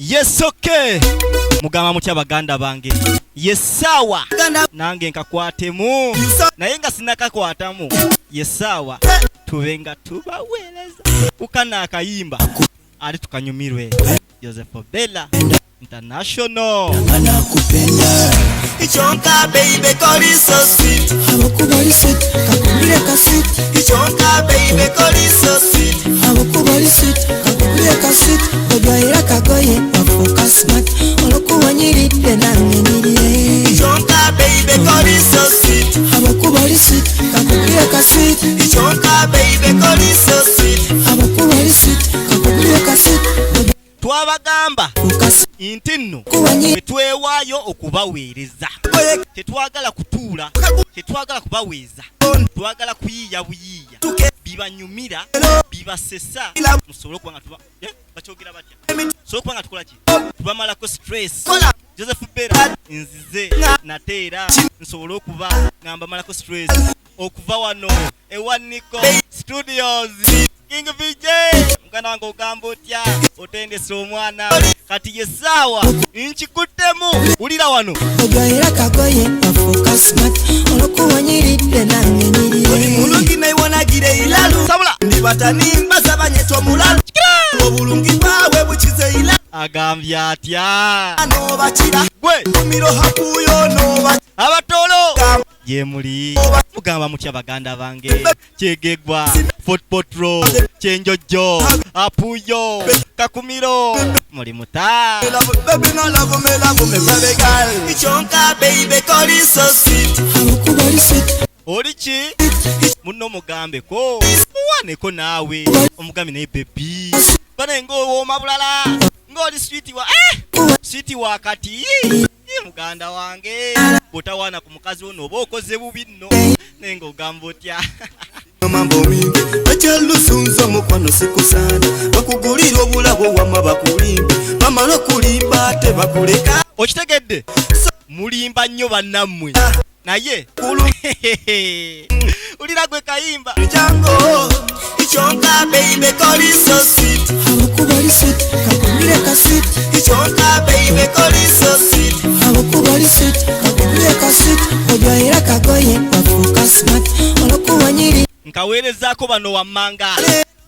Yes, okay. Mugamba mutya baganda bange? Yesaawa nange nkakwatemu naye nga sinakakwatamu. Yesaawa tube nga tubaweereza kukana akayimba ate tukanyumirwe. Joseph Bella International. Ichonka baby koli so sweet. Abakubali sweet, kakubire ka sweet. Ichonka baby koli so sweet. Abakubali sweet, kakubire ka sweet. Ojwayira kagoye wafuuka smart. Olwokuwanyiridde nange nyirire. Ichonka baby koli so sweet. Abakubali sweet, kakubire ka sweet. Ichonka baby koli so sweet. Abakubali sweet, kakubire ka sweet. Twabagamba Ofuuka smart. nti nno Kuwanyi- bwe twewaayo okubaweereza, tetwagala kutuula, tetwagala kubaweeza, twagala kuyiiya buyiiya bibanyumira, bibasesa, musobole okuba nga tuba bakyogera batya, musobole okuba nga tukola ki, tubamalako stress. Joseph Bera nzize nate era nsobole okuba nga mbamalako stress okuva wano ewa Nico Studios. King VJ, muganda wange, ogamba otya? Otendese omwana, kati ye ssaawa nkikuttemu. Wulira wano. Ojwayira kagoye wafuuka smart. Olwokuwanyiridde nange nyirire. Mulungi naiwonagire ilalu. Sabula. Ndibatani mbasabanye omulalu. Obulungi bwawe bukize ilalu. Agambye atya? Nobakira. Gwe. Miro hakuyo noba. Abatolo gye muli, mugamba mutya baganda bange? Kyegegwa, Fort Portal, Kyenjojo, Apuyo, Kakumiro, muli muta? Baby no love me, love me baby girl. Ichonka baby koli so sweet. Abakubali sweet. Oli ki munno? Mugambeko, muwaneko naawe omugambe naye baby bane ng'owooma bulala ng'oli sweet wa sweet wakati. Ye muganda wange, bw'otawaana ku mukazi wo nooba okoze bubi nno, naye ng'ogamba otya? Mambo mingi ekyalusunza mukwano sikusaana bakugulira obulabo wama bakulimbe bamala okulimba ate bakuleka. Okitegedde, mulimba nnyo bannammwe, naye Kulu ulira gwe kayimba. Jango ichonka baby koli so sweet. Abakubali sweet, kakubire ka sweet. Ichonka baby koli so sweet. Abakubali sweet, kakubire ka sweet. Ojwayira kagoye wafuuka smart. Olwokuwanyiri Nkaweerezaako bano wammanga.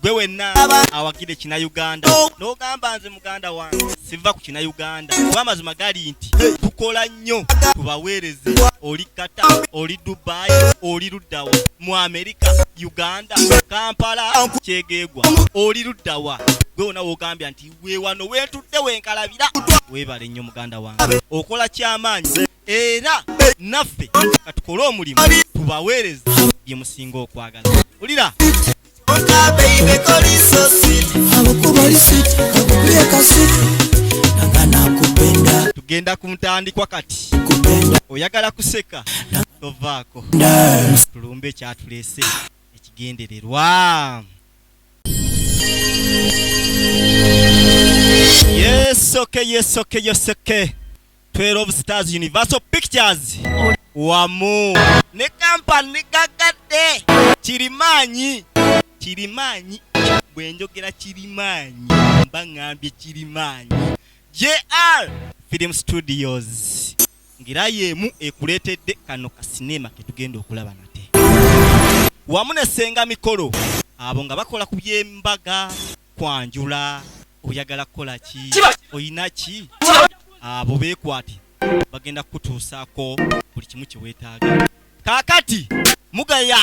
Gwe wenna awagira Ekinayuganda n'ogamba nze muganda wange siva ku Kinayuganda, kuba amazima gali nti tukola nnyo tubaweereze. Oli Kata, oli Dubai, oli luddawa mu Amerika, Uganda, Kampala, Kyegeegwa, oli luddawa, gwe wonna wogambya nti we wano weetudde wenkalabira, weebale nnyo muganda wange, okola kyamaanyi. Era naffe katukole omulimu tubaweereze bye musinga okwagala. Wulira. Ichonka baby koli so sweet. Abakubali sweet, kakubire ka sweet. Nanga nakupenda. Tugenda ku ntandikwa kati. Kupenda. Oyagala kuseka, tovaako, tulumbe ekyatuleese, ekigendererwa. Yes, okay, yes, okay, yes, okay. 12 Stars Universal Pictures wamu ne kampani gagadde kirimaanyi. Kirimaanyi, bwe njogera kirimaanyi mba ŋŋambye kirimaanyi JR Film Studios ngira y'emu ekuleetedde kano kasinema ke tugenda okulaba nate wamu ne Senga Mikolo, abo nga bakola ku by'embaga, kwanjula, oyagala kukola ki, oyina ki, abo beekwate, bagenda kukutuusaako buli kimu kye weetaaga. Kaakati Mugaya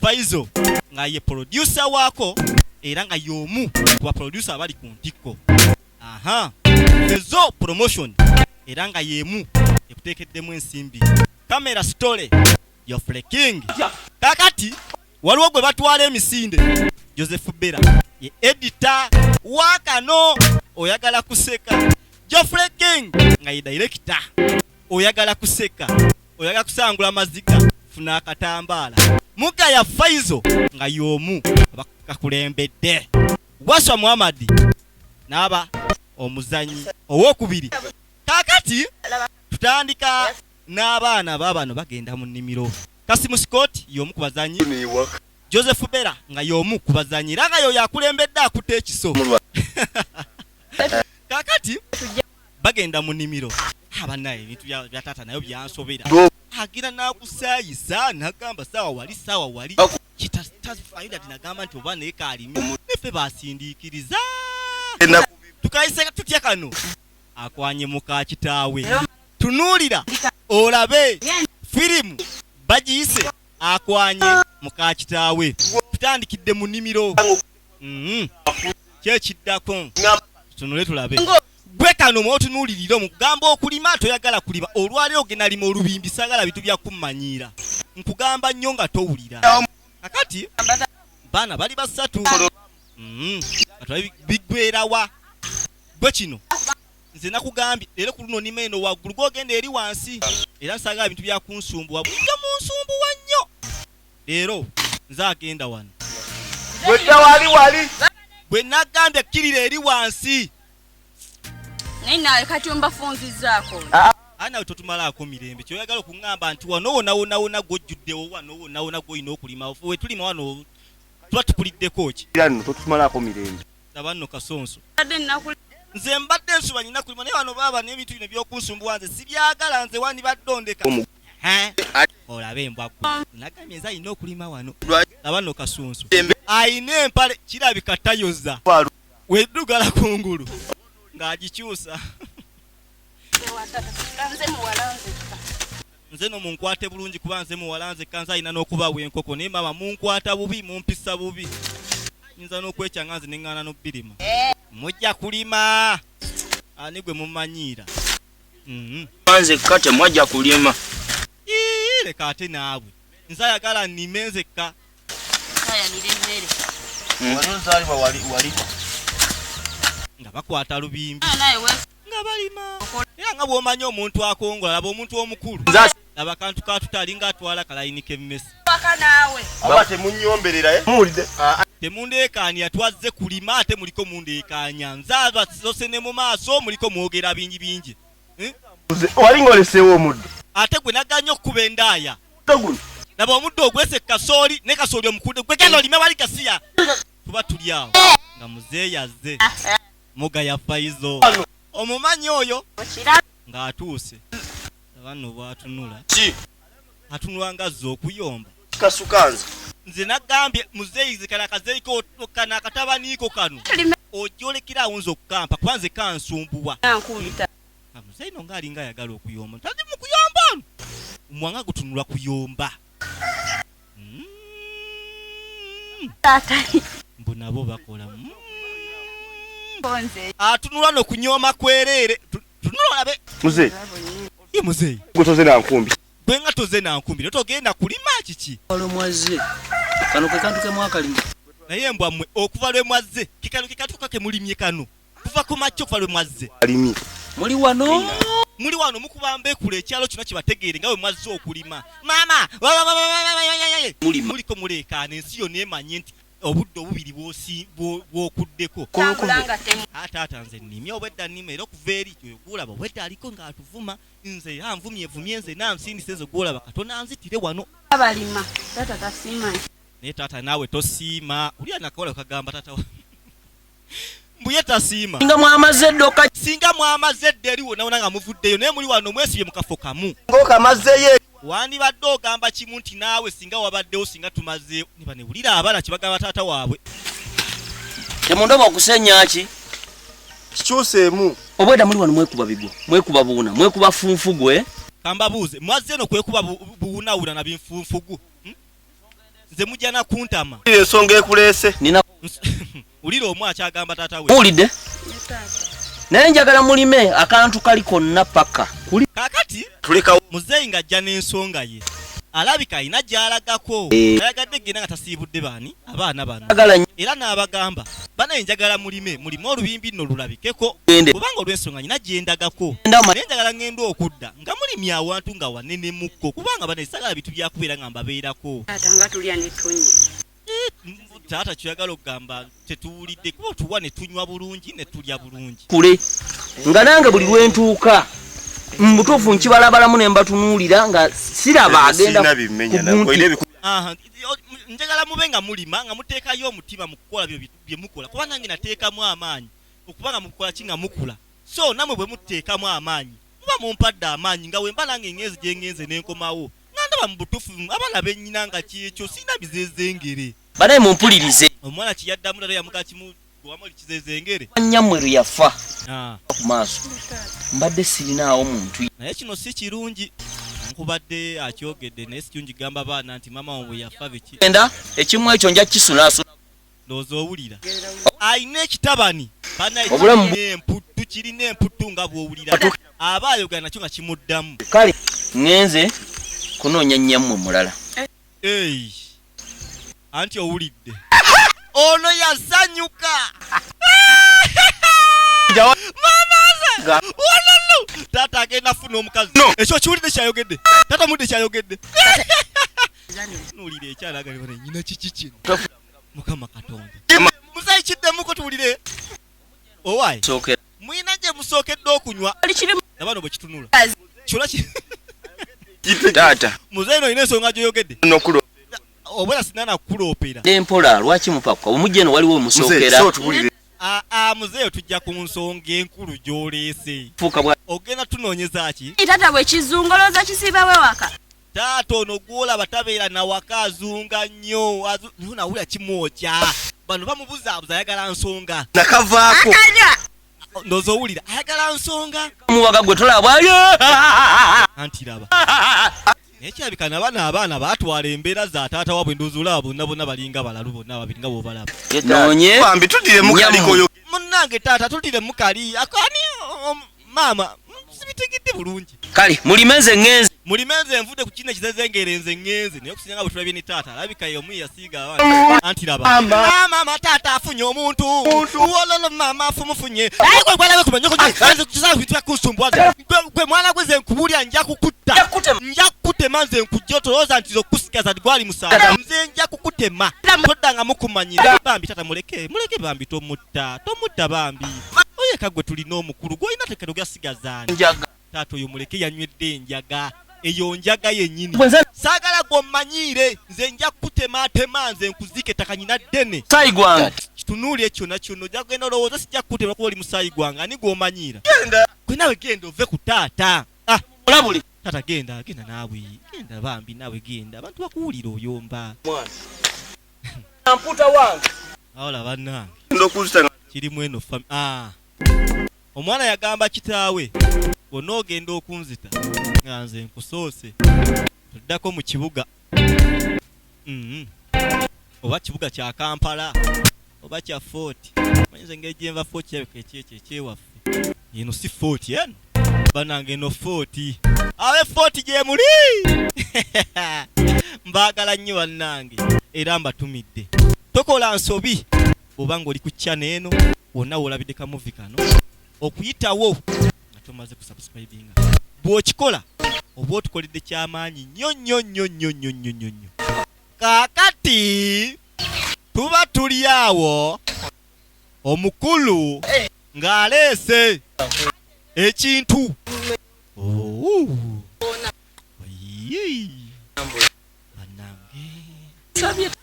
Faizo nga ye producer waako era nga y'omu ku baproducer abali ku ntikko. Aha, Ezo Promotion era nga y'emu ekuteekeddemu ensimbi, camera story Geoffrey King. Kaakati waliwo gwe batwala emisinde, Joseph Bera ye editor wakano. Oyagala kuseka, Geoffrey King nga ye director. Oyagala kuseka, oyagala kusangula maziga, funa akatambaala. Mugaya Faizo nga y'omu abakakulembedde, Waswa Muhammadi n'aba omuzanyi owokubiri. Kaakati tutandika n'abaana baabano bagenda mu nnimiro. Kasimu Scott y'omu ku bazanyi, Joseph Bera nga y'omu ku bazanyi era nga y'oyo akulembedde akutte ekiso. Kaakati Bagenda mu nnimiro. Abanaye, ebintu bya taata nayo byansobera. Agira n'akusaayisa n'agamba saawa wali, saawa wali. Kitafayida tinagamba nti oba naye kaalimi neffe basindiikiriza tukayise tutya kano akwanye muka kitaawe. Tunuulira olabe firimu bagiyise Akwanye muka kitaawe. Tutandikidde mu nnimiro. Kyekiddako tutunule tulabe. Gwe kano mwotunuulirira omukugamba okulima toyagala kulima, olwaleero ogenda lima olubimbi. Saagala bintu bya kummanyiira, nkugamba nnyo nga towulira. Kakati baana bali basatu. Katulabe biggwerawa. Gwe kino nze nakugambye leero ku luno nima eno waggulu, gwogenda eri wansi, era saagala bintu bya kunsumbuwa. Bulijjo munsumbuwa nnyo, leero nze agenda wano. Gwedda wali wali. Bwe nagambye kkirira eri wansi. Naye naawe kati ombafunzizzaako. Aye nawe totumalaako mirembe. Kyoyagala okuŋŋamba nti wano wona wona wona gwojjuddewo, wano wona wona gwolina okulima, we tulima wano tuba tukuliddeko ki? Era nno totumalaako mirembe. Laba nno kasonso. Mbadde nnaku. Nze mbadde nsuba nyina kulima, naye wano baaba n'ebintu bino by'okunsumbuwa nze sibyagala. Nze wandibadde ondeka. Olabe embwa gwe. Nagambye nze alina okulima wano. Laba nno kasunsu ayina empale, kirabika tayoza, weddugala kungulu ng'agikyusa. Nze muwala nzekka. Nze no munkwate bulungi kuba nze muwala nzekka, nze alina n'okubawa enkoko, naye maama munkwata bubi, mumpisa bubi, nyinza n'okwekyanga nze neŋŋaana n'obbirima. Mujja kulima, ani gwe mumanyiira? Nzekka temwajja kulima. Ii, leka ate naawe, nze ayagala nnime nzekka. Kayanira emmere. Wali ozaalibwa wali wali. Nga bakwata lubimbi naye we nga balima, era nga bw'omanyi omuntu akongola, laba omuntu omukulu, laba akantu katutali nga atwala kalayini k'emmese. Waka naawe. Aba temunnyomberera, eh? Muwulidde? Temundeekaanya, twazze kulima ate muliko mundeekaanya. Nze abasose ne mu maaso muliko mwogera bingi bingi. Eh? Wali ng'oleseewo omuddo. Ate gwe naganye okukuba endaaya. Omuddo guno. Laba omuddo ogwese kasooli ne kasooli omukudde. Gwe genda olime wali gasiya. Tuba tuli awo nga muzeeyi azze mugaya Faizo, omumanyi oyo, ng'atuuse. Laba nno bw'atunula, atunula ng'azze okuyomba. Kasuka nze. Nze nagambye muzeeyi nze kano akazeeyi ko kano akatabaniiko kano ojja olekera awo nze okukampa kuba nze kansumbuwa. Nankubita. Nga muzeeyi no ng'alinga ayagala okuyomba, tali mu kuyomba ono omwanga gutunula kuyomba. Taata. Mbu nabo bakola. Nze. Atunula no kunyooma kwereere. Tunula olabe. Muzeeyi. Ye muzeeyi. Gwe toze na nkumbi. Gwe nga toze na nkumbi, naye togenda kulima kiki? Olwo mwazze kano ke kantu ke mwakalima. Naye mbwa mmwe, okuva lwe mwazze kekano ke katuuka ke mulimye kano kuva ku makya, okuva lwe mwazze. Alimi. Muli wano. Muli wano mukuba mbekula, ekyalo kyonna kibategeere nga bwe mwazze okulima. Maama Mulima. muliko muleekaana, ensi yonna emanye nti obudde obubiri bw'okuddeko. Tambula nga temu. Ah, taata nze nnimye obwedda nnima, era okuva eri oyo gwolaba obwedda aliko ng'atuvuma, nze anvumye vumye, nze nansindise, nze gwolaba katonda anzitire wano. Abalima. Taata tasiima nti. Naye taata naawe tosiima. Ulya nakawala kagamba taata mbuye tasiima. Nga mwamaze eddoka. Singa mwamaze edda eri wonawona nga muvuddeyo, naye muli wano mwesibye mu kafo kamu. Ng'okamazeeyo. Wandibadde ogamba kimu nti naawe singa wabaddewo singa tumazeewo. Niba newulira abaana kye bagamba taata waabwe. Temundoba okusenya ki? Kikyuseemu. Obwedda muli wano mwekuba bigwo, mwekuba buuna, mwekuba funfugwe. Kambabuuze, mwazze eno kwekuba buwunawuna na binfunfugu, Nze mujja na kuntama. Ensonga ekuleese. Nina Wulira omu akyagamba taata we. Muwulidde? Naye njagala mulime akantu kali konna paka kuli. Kaakati Tulekawo. muzeeyi ng'ajja n'ensonga ye, alabika alina gy'alagako, ayagadde genda nga tasiibudde baani abaana bano. Njagala nnyo. Era n'abagamba, banaye njagala mulime, mulime olubimbi nno lulabikeko, Gende. kubanga olw'ensonga nyina gyendagako, Genda naye njagala ngenda okudda nga mulimye awantu nga wanenemukko, kubanga banaye sagala bintu byakubeera nga mbabeerako. Taata nga tulya ne tunywa. Taata kyoyagala okugamba tetuwulidde, kuba otuwa ne tunywa bulungi ne tulya bulungi. Kule nga nange buli lwentuuka mu butuufu nkibalabalamu ne mbatunuulira nga siraba agenda Sirina bimenya ku nako. gunti. Olina Aha, njagala mube nga mulima nga muteekayo omutima mu kukola byo bye mukola, kuba nange nateekamu amaanyi okuba nga mukukola ki nga mukula. So namwe bwe muteekamu amaanyi muba mumpadde amaanyi, nga wemba nange ngenze gye ngenze nenkomawo nga ndaba mu butuufu abaana bennyina nga kyekyo sirina bizezengere. Banaye mumpulirize. Omwana kiyaddamu lero yamuga kimu gwamu kizezengere. Nnyammwe lwe yafa ku maaso mbadde sirinaawo muntu. Naye kino si kirungi, nkubadde akyogedde naye si kirungi gamba baana nti maama wo bwe yafa biki. Enda ekimu ekyo nja kisunaasuna. Ndowooza owulira alina ekitabani banaye Obulamu kirina emputtu, kirina emputtu nga bw'owulira aba ayogera nakyo nga kimuddamu. Kale ŋŋenze kunoonya nnyammwe mulala. Ei, anti owulidde ono yasanyuka. Mama nze taata agenda funa omukazi. Ekyo kiwulidde kyayogedde taata mudde kyayogedde nuulira ekyalagala nyina kiki kino Mukama Katonda. Muzeeyi kiddemuko tuwulire. Owaaye mwina gye musookedde okunywa nabano bwe kitunula kyona taata muzeeyi olina ensonga gy'oyogedde obwera sinana kukuloopera empola lwaki mupakwa omujja eno waliwo omusookera. Muzeeyi tujja ku nsonga enkulu gy'oleese. Ogenda tunoonyeza ki? Taata bwe kizungolooza kisiiba we waka. Taata ono gw'olaba tabeera na waka azunga nnyo nawulira kimwokya. Bano bamubuzaabuza ayagala nsonga. Nakavaako. Ndowooza owulira ayagala nsonga. Muwaga gwe tolaba. Anti laba. Naye kirabika na bano abaana baatwala embeera za taata waabwe ndowooza olaba bonna bonna balinga balalu bonna babiri nga bw'obalaba. Noonye. Bambi tudire mu kaliko. Munnange taata tudire mu kali. Akani maama sibitegedde bulungi. Kale mulime nze ŋŋenze. Mulime nze nvudde ku kino ekizezengere nze ŋŋenze naye okusinga nga bwe tulabye ne taata alabika ye omu yasiiga abaana. Anti laba. Maama taata afunye omuntu. Wololo maama afumufunye. Gwe mwana gwe nze nkubuulira nja kukutta. Nja kukutema nze nkujja otolowooza nti okusigaza gwali musango. Nze nja kukutema. Toddanga mukumanyira. Bambi taata muleke, muleke bambi tomutta. Tomutta bambi. Oyeka gwe tulina omukulu gw'olina tekero gasigazaani. Taata oyo muleke yanywedde enjaga. Eyo njaga yennyini. Saagala gw'ommanyiire nze nja kukutemaatema nze nkuziike ettaka nyina ddene. Musaayi gwange. Kitunuulire kyonna kyonna ojja kugenda olowooza sijja kukutema kuba oli musaayi gwange ani gw'omanyiira. Gwe naawe genda ove ku taata. Olabule. Taata genda, genda naawe. Genda bambi naawe genda. Abantu bakuwulira oyomba. Mputa wange. Awola bannange. Kirimu eno fami. Omwana yagamba kitaawe bw'onna ogenda okunzita nga nze nkusoose toddako mu kibuga. Oba kibuga kya Kampala oba kya Fort. Manyi nze ngeri gye nva Fort kirabika ekyekyo ekyewaffe. Eno si Fort eno. Bannange eno Fort. Abe Fort gye muli. Mbaagala nnyo bannange era mbatumidde. Tokola nsobi bw'oba ng'oli ku channel eno wonna w'olabidde ka movie kano okuyitawo nga tomaze kusubscribinga. Bw'okikola oba otukoledde kyamaanyi nnyo nnyo nnyo nnyo nnyo nnyo nnyo nnyo. Kaakati tuba tuli awo omukulu ng'aleese ekintu. Bannange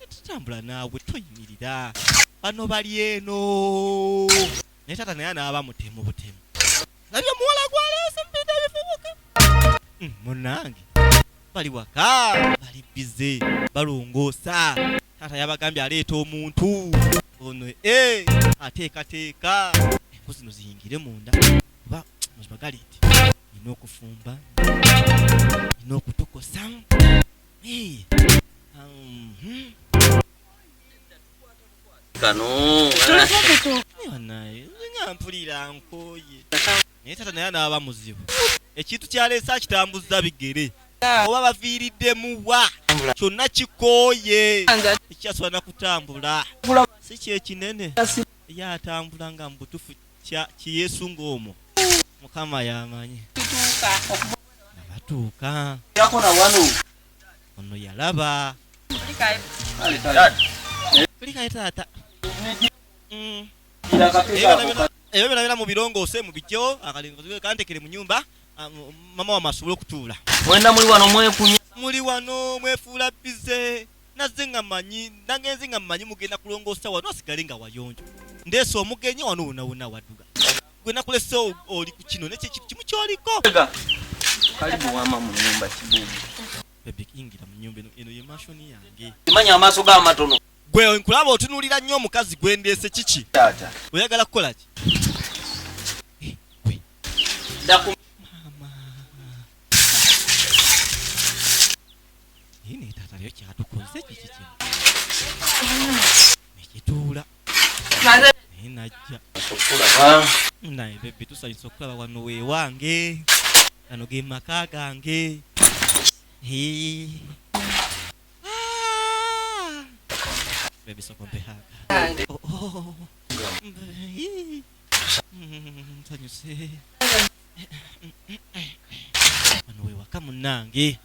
tutambula naawe toyimirira. Bano bali eno. Naye taata naye anaaba mutemu butemu. Nabyo omuwala gw'aleese mu bintu ebivubuka. Munnange bali waka bali bize balongoosa. Taata yabagambye aleeta omuntu ono ateekateeka enku zino ziyingire munda oba mazima gali nti nina okufumba nina okutokosa. Kano. Naye nga mpulira nkooye. Naye taata naye anaaba muzibu. Ekintu kyaleese akitambuza bigere. Oba baviiriddemu wa kyonna kikooye. Ekyasobola na kutambula. Si kyekinene. Ye atambula nga mu butuufu kiyesu ng'omwo. Mukama y'amanyi. Nabatuuka. Ono yalaba. Kulikayo taata. Ebyo byonna mu birongoose mu bijjo akalingo kantekere mu nnyumba mama wamwe asobole okutuula. Mwenda muli wano mwekunya. Muli wano mwefuula bize. Nazze nga mmanyi, nagenze nga mmanyi mugenda kulongoosa wano asigale nga wayonjo. Ndeese omugenyi wano wonna wonna wadduga. Gwe nakulese oli ku kino nekyo ekintu kimu kyoliko. Kalibu wama mu nyumba kibubu. Baby, yingira mu nyumba eno, eno ye mansion yange. Manya amaaso ga matono. Gwe nkulaba otunuulira nnyo omukazi gwe ndeese kiki? Taata. Oyagala kukola ki? Gwe. Daku. Mama. Naye ne taata leero kyatukoze kiki kino? Nekituula. Naye najja. Okulaba. Naye baby tusanyusa okulaba wano weewange. Gano ge maka gange. Hee. Ah. Baby soko mpe hug. Oh, oh. Hee. Nsanyuse. Wano wewaka munnange.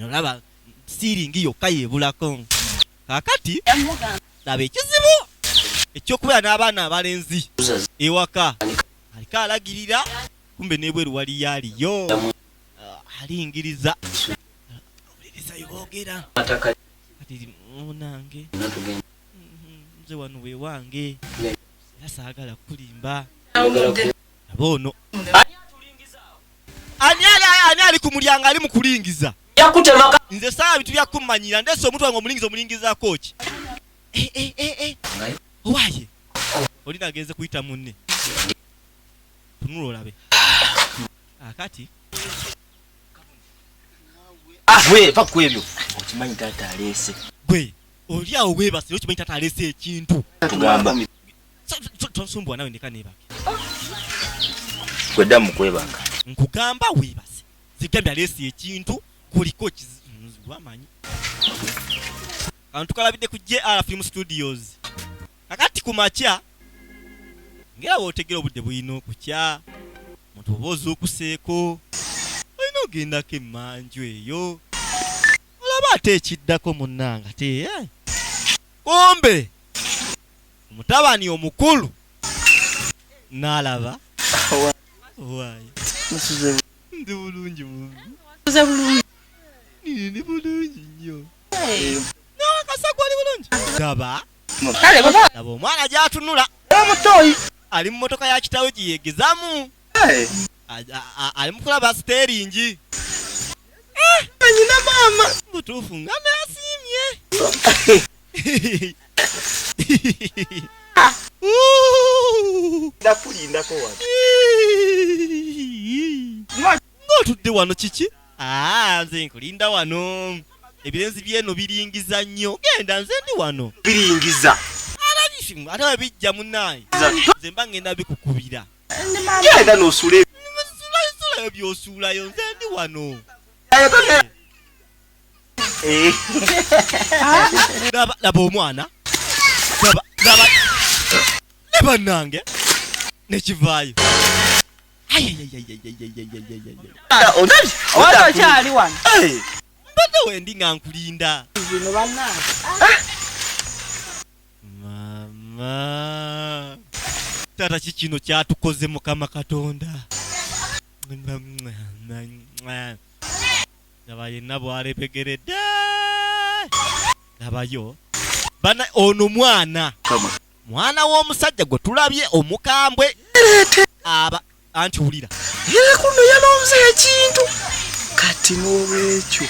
Olaba siiringi yokka yeebulako. Kaakati laba ekizibu ekyokubeera n'abaana abalenzi ewaka. Aliko alagirira kumbe n'ebweru waliyo aliyo. Alingiriza. Awuliriza bye boogera. Kati munnange. Nze wano wewange. Era saagala kukulimba. Laba ono. Ani ali ku mulyango ali mu kulingiza? Yakutema. Nze sawa bintu bya kummanyira, ndese omuntu wange omulingiza omulingizaako ki? Owaye. Oli nagenze kuyita munne. Tunula olabe. Akati. We, va ku ebyo. Okimanyi taata aleese. Gwe, oli awo weebase, okimanyi taata aleese ekintu. Tugamba. Tonsumbuwa nawe ndeka neebake. Gwe ddamu kwebaka. Nkugamba weebase. Zigambye aleese ekintu, kuliko wamanyi. Kano tukalabidde ku JR Film Studios. Kakati ku makya, ngera bw'otegera obudde bulina okukya, omuntu oba ozuukuseeko, olina ogendako emmanju eyo. Olaba ate ekiddako munnange ate, Kumbe omutabani omukulu n'alaba. Waayi. Ndi bulungi mummy. Ndi bulungi nnyo. N'akasa gwali bulungi. Gaba. Laba omwana gy'atunula. Ali mu mmotoka ya kitaawe gye yeegezaamu. Ali mu kulaba siteeringi. Nyina maama. Butuufu nga nasiimye. Ndakulindako wano. Ng'otudde wano kiki? Nze nkulinda wano. Ebirenzi by'eno biringiza nnyo. Genda nze ndi wano. Biringiza. Alabisi, ate bwe bijja munnaaye. Nze mba ngenda bikukubira. Genda n'osuula Suulayo by'osuulayo, nze ndi wano. Laba omwana. Laba. Ne bannange. Nekivaayo. Wano okyali wano. Mbadde wendi nga nkulinda. Zino bannange. Mama. Taata ki kino kyatukoze Mukama Katonda. Laba yenna bw'alepegeredde. Labayo. Bana ono mwana. Mwana w'omusajja gwe tulabye omukambwe. Aba anti wulira. Ye kuno yalonze ekintu. Kati n'olwekyo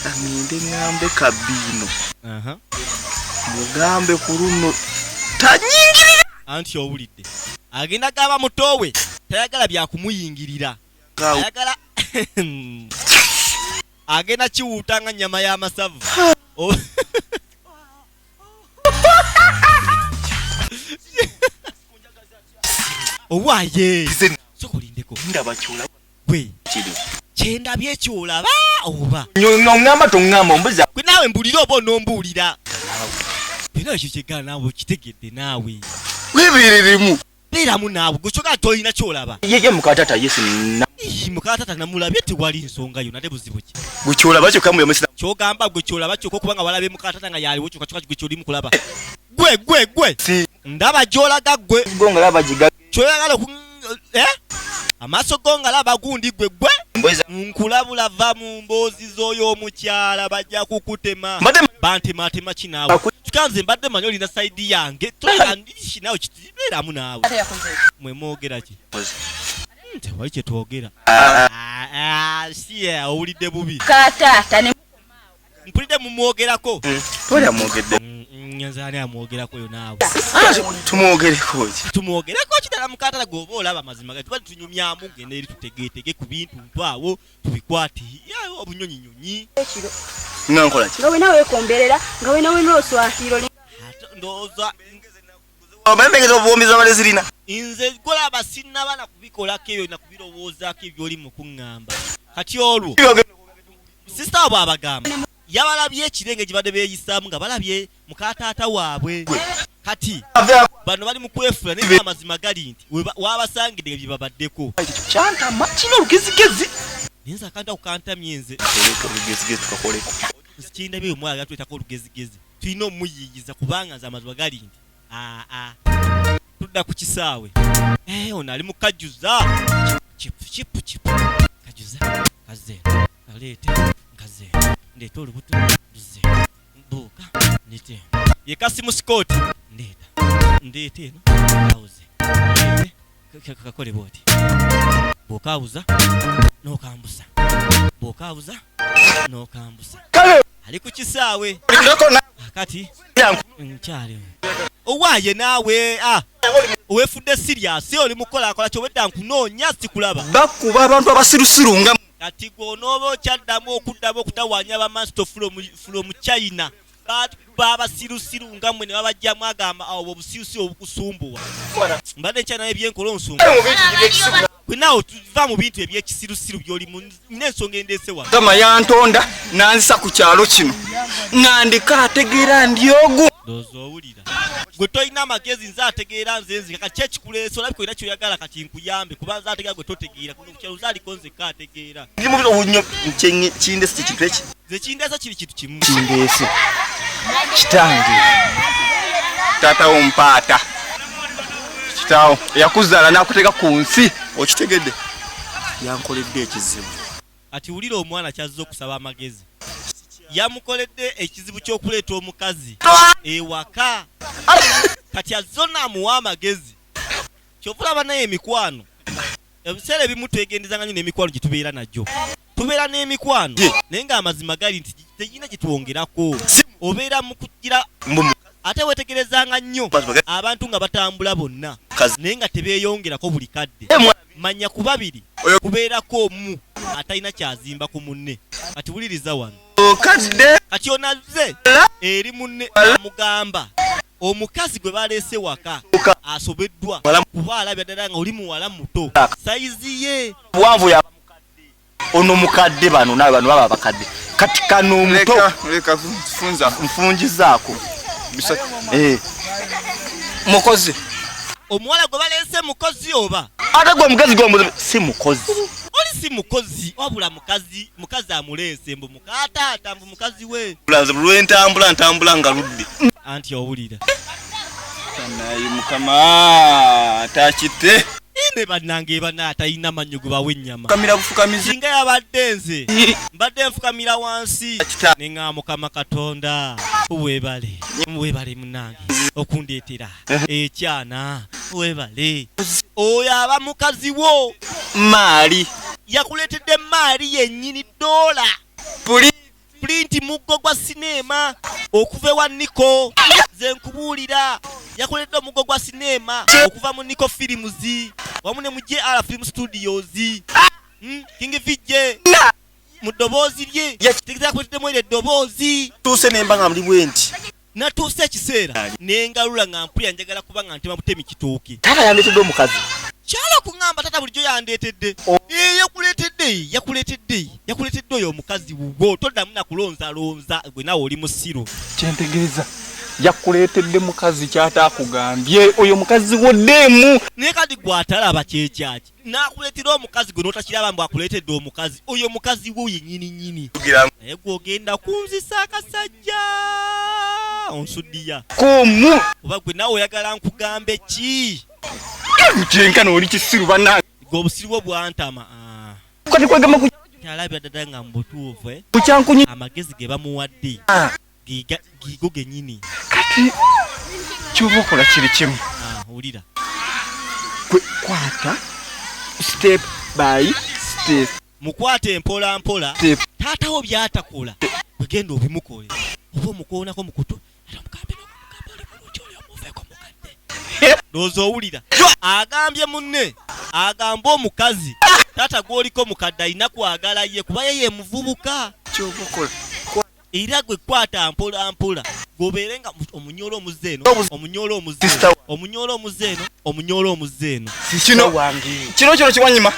aminde ŋŋambe kabiino. Mugambe ku luno tanyingirira. Anti owulidde. Agenda gaba muto we tayagala bya kumuyingirira. Ayagala agenda kiwuuta nga nnyama y'amasavu. Owaaye. Sooka olindeko. Ndaba ky'olaba. Gwe. Kiri. Kye ndabye ky'olaba oba? Oŋŋamba toŋŋamba, ombuza. Gwe naawe mbuulira oba onombuulira? Gwe naawe ekyo kyeggala naawe okitegedde naawe. Weebeereremu. Beeramu naawe, gwe kyogera tolina ky'olaba. Ye muka taata ye sinna. Ii, muka taata namulabye tewali nsonga yonna, ate buzibu ki? Gwe ky'olaba kyokka mwe musina. Ky'ogamba gwe ky'olaba kyokka okubanga walabye muka taata nga y'aliwo kyokka kyokka gwe ky'oli mu kulaba. Gwe, gwe, gwe. Si. Ndaba gy'olaga gwe. Go nga laba giga. Ky'oyagala oku-, Amaaso go nga laba gundi gwe, gwe. Mbweza. Nkulabula va mu mboozi z'oyo omukyala bajja kukutema. Mbadde Bantematema ki naawe? Baku- Kanze mbadde manyi olina side yange tolandishi nawe kitibeeramu naawe. Mwe mwogera ki? Tewali kye twogera. Si owulidde bubi. Kataata ne mpulidde mumwogerako. Toli amwogedde. Nze ani amwogerako yo naawe? Tumwogereko ki? Tumwogereko ki ddala mukatala gwoba olaba amazima gati tuba tunyumyamu ngenda eri tutegeetege ku bintu ntwawo tubikwate obunyonyinyonyi. Nga nkola ki? Nga wena weekomberera, nga wena wena oswakiro. Ndowooza Oba obuwombi z'abale zirina. Nze golaba sinnaba na kubikolako ebyo na kubirowoozaako ebyoli mu kuŋŋamba. Kati olwo sisita waabwe abagamba yabalabye ekirenge gye badde beeyisaamu nga balabye mukataata waabwe. Kati bano bali mu kwefula naye amazima gali nti wabasangidde bye babaddeko. Kyantama kino olugezigezi. Naye nze akantu ako kantamye nze. Olugezigezi tukakoleko. Nze kindabye omwana gatwetako olugezigezi. Tulina omuyiiyiza kubanga nze amazima gali nti aa tudda ku kisaawe. Ono ali mu kajjuza. Kipu kipu kipu. Kajjuza kaze kaleete nkaze ndeeta olubuto luze mbuuka ndeete. Ye Kasimu Scott ndeeta ndeeta eno awuze ndeete kakole bw'oti. Bw'okawuza n'okambusa. Bw'okawuza n'okambusa. Ali ku kisaawe. Kati nkyali owaaye naawe owefudde serious oli mukola kyobedda nkunoonya sikulaba. Bakuba abantu abasirusiru nga kati gwe onooba okyaddamu okuddamu okutawaanya bamansito from China. Babasirusiru nga mmwe ne babajjamu agamba awo obusirusiru obukusumbuwa. Mbadde nkyalina ebyenkola onsumbuwa. Gwe naawe tuva mu bintu ebyekisirusiru by'olimu n'ensonga endeese wano. Mukama yantonda n'anzisa ku kyalo kino nga ndiko ategeera ndi ogu. Ndowooza owulira. Gwe tolina amagezi nze ategeera nze nzika kati kyekikuleese olabika olina ky'oyagala kati nkuyambe kuba nze ategeera gwe totegeera kuno ku kyalo nze aliko nzekka ategeera. Ndi mu obunyo kindeese kintu eki? Nze kindeese kiri kintu kimu. Kindeese. Kitange. Taata wo mpaata. Kitaawo yakuzaala n'akuteeka ku nsi okitegedde. Yankoledde ekizibu. Ati wulira omwana kyazze okusaba amagezi. Yamukoledde ekizibu ky'okuleeta omukazi ewaka. Kati azze onaamuwa amagezi. Ky'ova olaba naye emikwano. Ebiseera ebimu twegendezanga nnyo n'emikwano gye tubeera nagyo. Tubeera n'emikwano naye ng'amazima gali nti tegirina gye twongerako. Obeera mu kugira ate weetegerezanga nnyo abantu nga batambula bonna naye nga tebeeyongerako buli kadde. Manya ku babiri kubeerako omu atalina kyazimba ku munne. Kati wuliriza wano. Kati ono azze eri munne amugamba omukazi gwe baleese waka asobeddwa kuba alabya ddala nga oli muwala muto sayizi ye buwanvu ya ono mukadde bano nawe bano baba bakadde kati kano omuto leka funza nfungizaako mukozi omuwala gwe baleese mukozi oba ate gwe omukazi gwe si mukozi oli si mukozi wabula mukazi mukazi amuleese mbu mukataata mbu mukazi we nze lwentambula ntambula nga ludde anti owulira naye mukama takite ne bannange bana atalina mannyo gwe bawa ennyama kamira bufukamizi singa yabadde nze mbadde nfukamira wansi ne ŋŋamba Mukama Katonda weebale weebale munnange okundeetera ekyana weebale oyo aba mukazi wo maali yakuleetedde maali yennyini dola pulinti muggo gwa sineema okuva ewa Niko nze nkubuulira yakuleetedde omuggo gwa sineema okuva mu Niko Films wamu ne mu JR Film Studios King VJ mu ddoboozi lye tegeeza yakuleeteddemu eryo eddoboozi. Tuuse ne mba nga muli bwe nti natuuse ekiseera nengalula nga mpulira njagala kuba nga ntema butemi kitooke. Taata yandeetedde omukazi. Kyalo kuŋŋamba taata bulijjo yandeetedde. Yakuleetedde yakuleetedde yakuleetedde oyo omukazi wuwo toddamu na kulonzalonza gwe naawe oli musiru. Kyentegeeza yakuleetedde mukazi ky'ataakugambye oyo mukazi woddeemu. Naye kati gwe atalaba kyekyaki n'akuleetera omukazi gwe n'otakiraba mbu akuleetedde omukazi oyo mukazi wo yennyini nnyini. Naye gwe ogenda kunzisa akasajja onsuddiya. Kumu. Oba gwe naawe oyagala nkugambe ki? Kyenkana oli kisiru bannange. Gwe obusiru bwo bwantama. Kati kwegamba ku Kyalabira ddala nga mu butuufu Kukyankunyi. Amagezi ge bamuwadde gigo gennyini. Kyoba okola kiri kimu. Wulira. Kwata step by step. Mukwate mpola mpola. Taata wo byatakola. Bwegenda obimukole. Oba omukoonako mu kutu. Ate omugambe n'okumugamba oli mulungi oli omuveeko mukadde. Ndowooza owulira. Agambye munne. Agamba omukazi. Taata gw'oliko mukadde alina kwagala ye kuba ye ye muvubuka. Kyoba okola. Era gwe kwata mpola mpola. Gobeere nga omunyola omuzze eno, omunyola omuzze eno, omunyola omuzze eno, omunyola omuzze eno. Kino kino kino kiwanyima.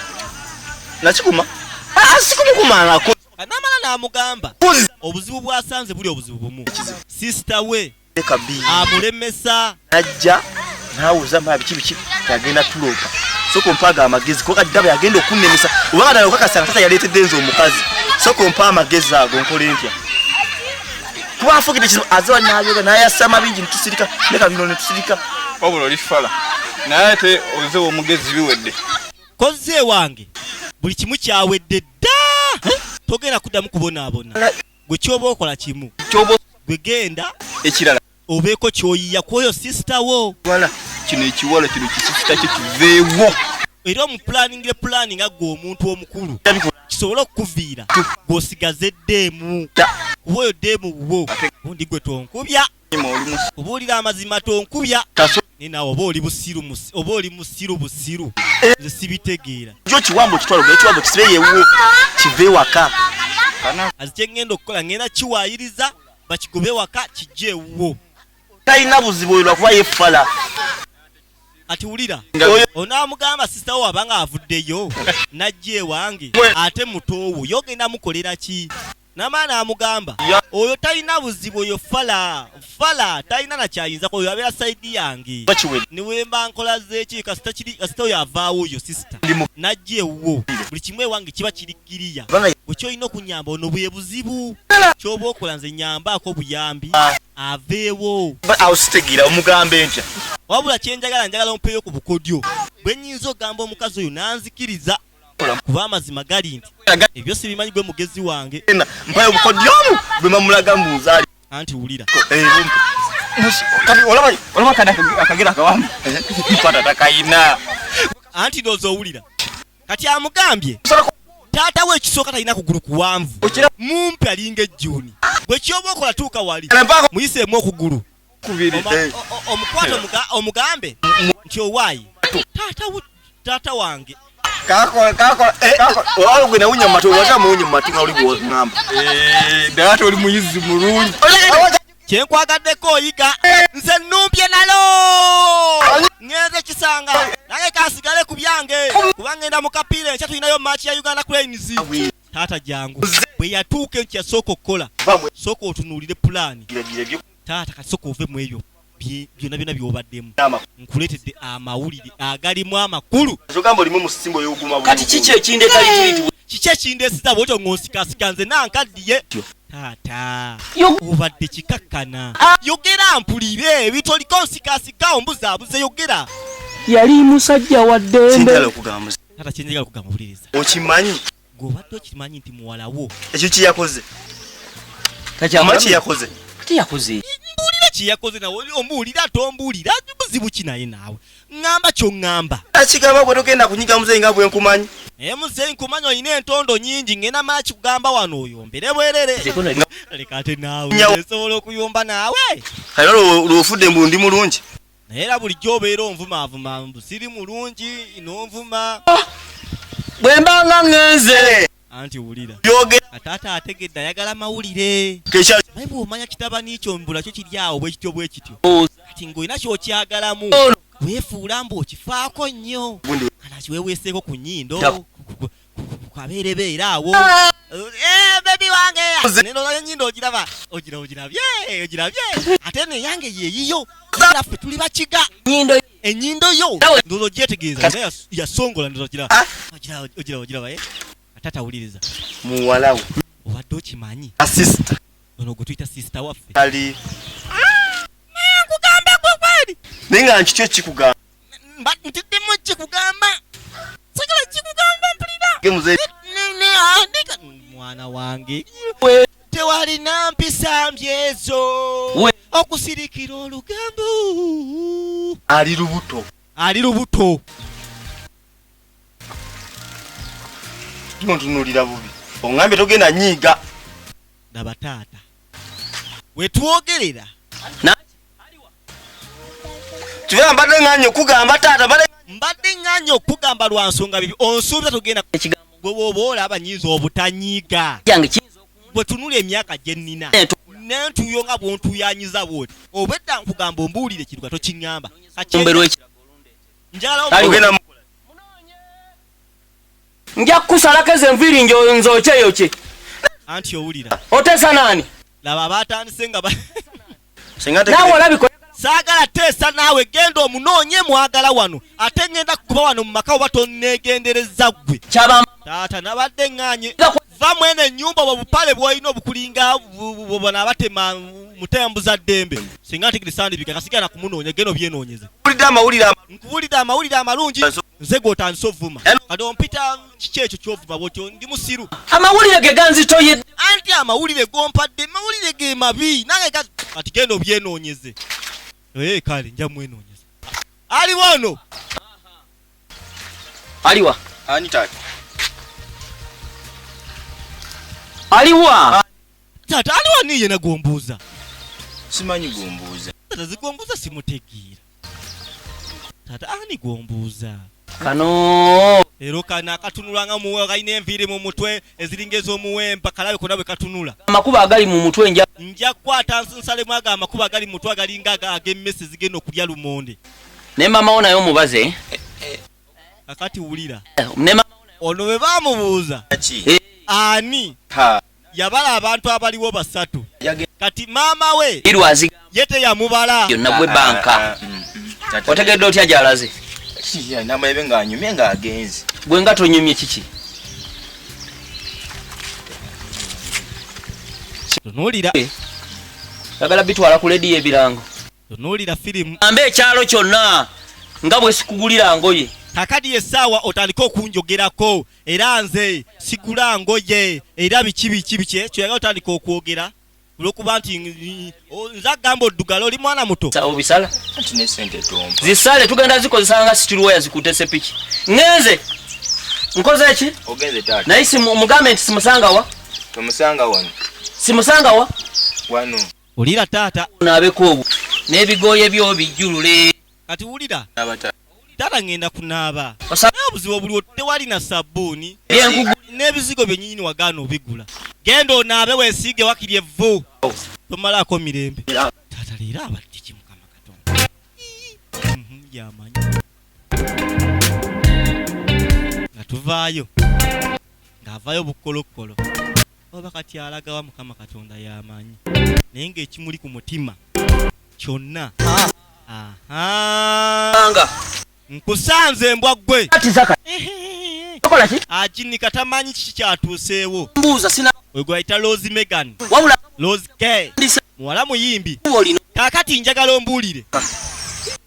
Nakikuma. Sikumukumangako. Namala n'amugamba obuzibu bw'asanze buli obuzibu bumu. Sister we amulemesa. Najja n'awuza mala biki biki yagenda tulopa. Soko mpaga amagezi kuba kati yagenda okunnemesa obanga ddala okakasa tata yaleetedde nze omukazi. Soko mpa amagezi ago nkole ntya? Kuba afukidde kizibu aziba n'ayoga n'ayasama bingi netusirika leka bino netusirika. Wabula oli fala naye ate oze omugezi biwedde. Kozze wange buli kimu kyawedde dda, togenda kuddamu kubonaabona. Gwe kyoba okola kimu, gwe genda ekirala obeeko ky'oyiya ku oyo sisita wo. Wala kino ekiwala kino kisisita kyo kiveewo. Era omuplaningire pulaani nga ggwe omuntu omukulu kisobole okukuviira gw'osigaze ddeemu. Kuba oyo ddeemu wuwo. Gundi gwe tonkubya. Kubuulira amazima tonkubya. Naye naawe oba oli busiru oba oli musiru busiru. Nze sibitegeera. Jo kiwambo kitwalo gwe kiwambo kisibe yewuwo kive waka. Azi kye ŋŋenda okukola ŋŋenda kiwaayiriza bakigobe waka kijje ewuwo. Talina buzibu oyo lwakuba ye fala. Ati wulira onaamugamba sisita wo abanga avuddeyo n'ajja ewange ate mutoowo yogenda mukolera ki? Namala n'amugamba oyo talina buzibu oyo fala fala talina nakyayinza oyo abeera sayidi yange ne wemba nkola zeeki kasita oyo avaawo oyo sisita n'ajja ewuwo buli kimu ewange kiba kiri kiriya. Gwe ky'olina okunyamba ono bwe buzibu ky'oba okola nze nyambaako obuyambi aveewo. Awo sitegeera omugambe ntya? Wabula kye njagala njagala ompeeyo ku bukodyo bwe nnyinza okugamba omukazi oyo n'anzikiriza kuba amazima gali nti ebyo sibimanyi gwe mugezi wange. Mpayo obukodyo obu bwe bamulaga mbuuza. Anti wulira. Kati olaba kada akagera akawanvu kwata takayina. Anti ndowooza owulira. Kati amugambye taata we ekisooka talina kugulu kuwanvu mumpi alinga ejjuuni. Gwe kyoba okola tuuka wali muyiseemu okugulu. Omukwate omugambe nti owaayi taata wange. Olwo gwe nawunya mu matu, olwaki muwunya mu matu nga oli gw'oŋŋamba? Ddala toli muyizi mulungi. Kye nkwagaddeko oyiga nze nnumbye nalo. Ŋŋenze kisanga nange kansigale ku byange kuba ŋŋenda mu kapiira enkya tulinayo match ya Uganda Cranes. Taata jangu. Bwe yatuuka enkya yasooka okukola sooka otunuulire pulaani. Taata kati sooka ove mu ebyo byonna byonna by'obaddemu. Nkuleetedde amawulire agalimu amakulu. Kati kiki ekindeeta litiriti? Kiki ekindeesiza bw'otyo ng'onsikasika nze nankaddiye? Taata obadde kikakkana. Yogera mpulire ebitoliko nsikasika ombuzaabuze yogera. Yali musajja wa ddembe. Taata kye njagala okugamba wuliriza. Okimanyi? Gwe obadde okimanyi nti muwala wo. Ekyo kye yakoze. Omanyi kye yakoze? Kye yakoze. Mbuulira kye yakoze nawe ombuulira tombuulira buzibu ki naye naawe. Ŋŋamba ky'oŋŋamba. Akigamba gwe togenda kunyiga muzeeyi nga bwe nkumanyi. Naye muzeeyi nkumanyi olina entondo nnyingi ŋŋenda mala kikugamba wano oyombere bwerere. Leka ate naawe nsobola okuyomba naawe. Kale lw'ofudde mbu ndi mulungi. Naye era bulijjo obeera onvumaavuma mbu siri mulungi n'onvuma. Bwe mba nga ŋŋenze. Anti wulira. Taata ategedde ayagala mawulire. Naye bw'omanya kitabani kyo mbu nakyo kiri awo bwe kityo bwe kityo. Kati ng'olina ky'okyagalamu weefuula mbu okifaako nnyo. Kati akiweeweeseeko ku nnyindo kabeerebeere awo. Baby wange. Neno ennyindo ogiraba. Ogira ogirabye ogirabye. Ate eno eyange yeeyiyo. Ffe tuli bakiga. Ennyindo yo. Ndowooza ogyetegereza. Yasongola ndowooza ogiraba. Ogira ogiraba eh. Taata wuliriza. Muwala wo. Obadde okimanyi? Sister. Ono gwe tuyita sister waffe. Ali. Nkugambe gwe kweri. Naye nga nkityo kikugamba. Ntiddemu kikugamba. Sagala kikugamba mpulira. Mwana wange. Tewalina mpisa mbi ezo. Okusirikira olugambo. Ali lubuto. Ali lubuto. Ntunulira bubi. Ongambye togenda nyiiga. Laba taata. Wetwogerera. Kibera mbadde ŋŋanye okugamba taata mbadde ŋŋanye okugamba lwa nsonga bibi onsuubiza togenda gwe bw'oba olaba nnyinza obutanyiiga. Bwe tunula emyaka gye nnina nentuuyo nga bw'ontuuyanyiza bw'oti obwedda nkugamba ombuulire kiruka tokiŋŋamba. Njagala nja kukusalako ezo enviiri nzokyeyokye. Anti owulira. Oteesa naani? Laba abatandise nga naawe olabika saagala teesa naawe genda omunoonye mwagala wano ate ngenda kukuba wano mu maka oba tonneegendereza ggwe. Taata nabadde ŋŋaanye va mwene ennyumba obwo bupale bw'olina obukulinga bwona abatema mutambuza ddembe. Singa ntegere sandibika kasigala kumunoonya genda obyenoonyeze. Nkubuulidde amawulire amalungi nze gw'otandise ovuma. Kati ompita kiki ekyo ky'ovuma bw'otyo ndi musiru. Amawulire ge ganzitoyedde. Anti amawulire g'ompadde mawulire ge mabi nange kati genda obyenoonyeze. Kale nja mwenoonyeza. Ali wano. Aliwa. Ani taata? Aliwa. Taata aliwa niye nagombuuza. Simanyi gombuuza. Taata zigombuuza simutegeera. Taata ani gombuuza? Kano. Leero kano akatunula nga muwe kalina enviiri mu mutwe eziringa ez'omuwemba kalabe konna bwe katunula. Amakubo agali mu mutwe nja kukwata nsalemu ago amakubo agali mu mutwe agalinga ag'emmese zigenda okulya lumonde. Ne maama wo naye omubaze. Akati wulira. Ono bwe baamubuuza ani yabala abantu abaliwo basatu. Kati maama we ye teyamubala. Yonna gwe banka. Otegedde otya gy'alaze? Namulebe ng'anyumye ng'agenze. Gwe nga tonyumye kiki? Tunuulira. Njagala bitwala ku leediyo ebirango. Tunuulira firimu. Ambe ekyalo kyonna nga bwe sikugulira ngoye. Kakati essaawa otandike okunjogerako era nze sigula ngoye era biki biki biki kyoyagala otandika okwogera olw'okuba nti nze agamba oddugala oli mwana muto. Obisala? Anti ne ssente tompa. Zisale tugenda zikozesa nga situlwaya zikutte sepiki. Ngenze. Nkoze ki? Ogenze taata. Naye mugambe nti simusanga wa? Tomusanga wano. Simusanga wa? Wano. Wulira taata. Onaabeko obwo n'ebigoye byo bijjulule. Kati wulira. Taata ngenda kunaaba. Naye obuzibu obuliwo tewali na sabbuuni n'ebizigo byennyini wagaana obigula. Genda onaabe weesiige wakiri evvu. Tomalaako mirembe. Taata leero abadde ki Mukama Katonda? Yamanyi. Nga tuvaayo. Ng'avaayo bukolokolo. Oba kati alagawa Mukama Katonda yamanyi. Naye ng'ekimuli ku mutima kyonna. Aha. Nkusanze mbwa ggwe. Aginika tamanyi kiki kyatuuseewo. Oyo gw'ayita Rose Megan. Rose K. Muwala muyimbi. Kaakati njagala ombuulire.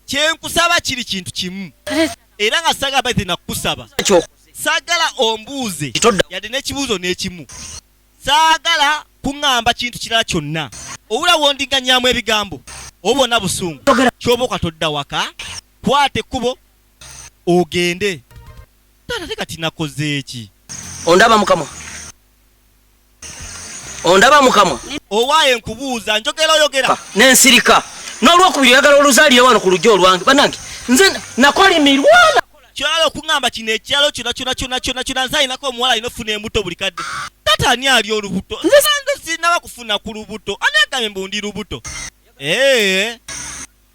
Kye nkusaba kiri kintu kimu. Era nga saagala baite nakukusaba. Saagala ombuuze yadde n'ekibuuzo n'ekimu. Saagala kuŋŋamba kintu kirala kyonna. Owulira w'ondiganyaamu ebigambo oba onna busungu. Ky'oba okatodda waka, kwata ekkubo ogende. Taata ate kati nakoze eki? Ondaba mukamwa. Ondaba mukamwa. Owaaye nkubuuza njogera oyogera. N'ensirika. N'olwokubiri oyagala oluzaalire wano ku luggi olwange. Bannange nze nakolimirwa. Kyala okuŋŋamba kino ekyalo kyonna kyonna kyonna kyonna kyonna nze alinako omuwala alina okufuna embuto buli kadde. Taata ani ali olubuto? Nze sinnaba kufuna ku lubuto. Ani agambye mbu ndi lubuto?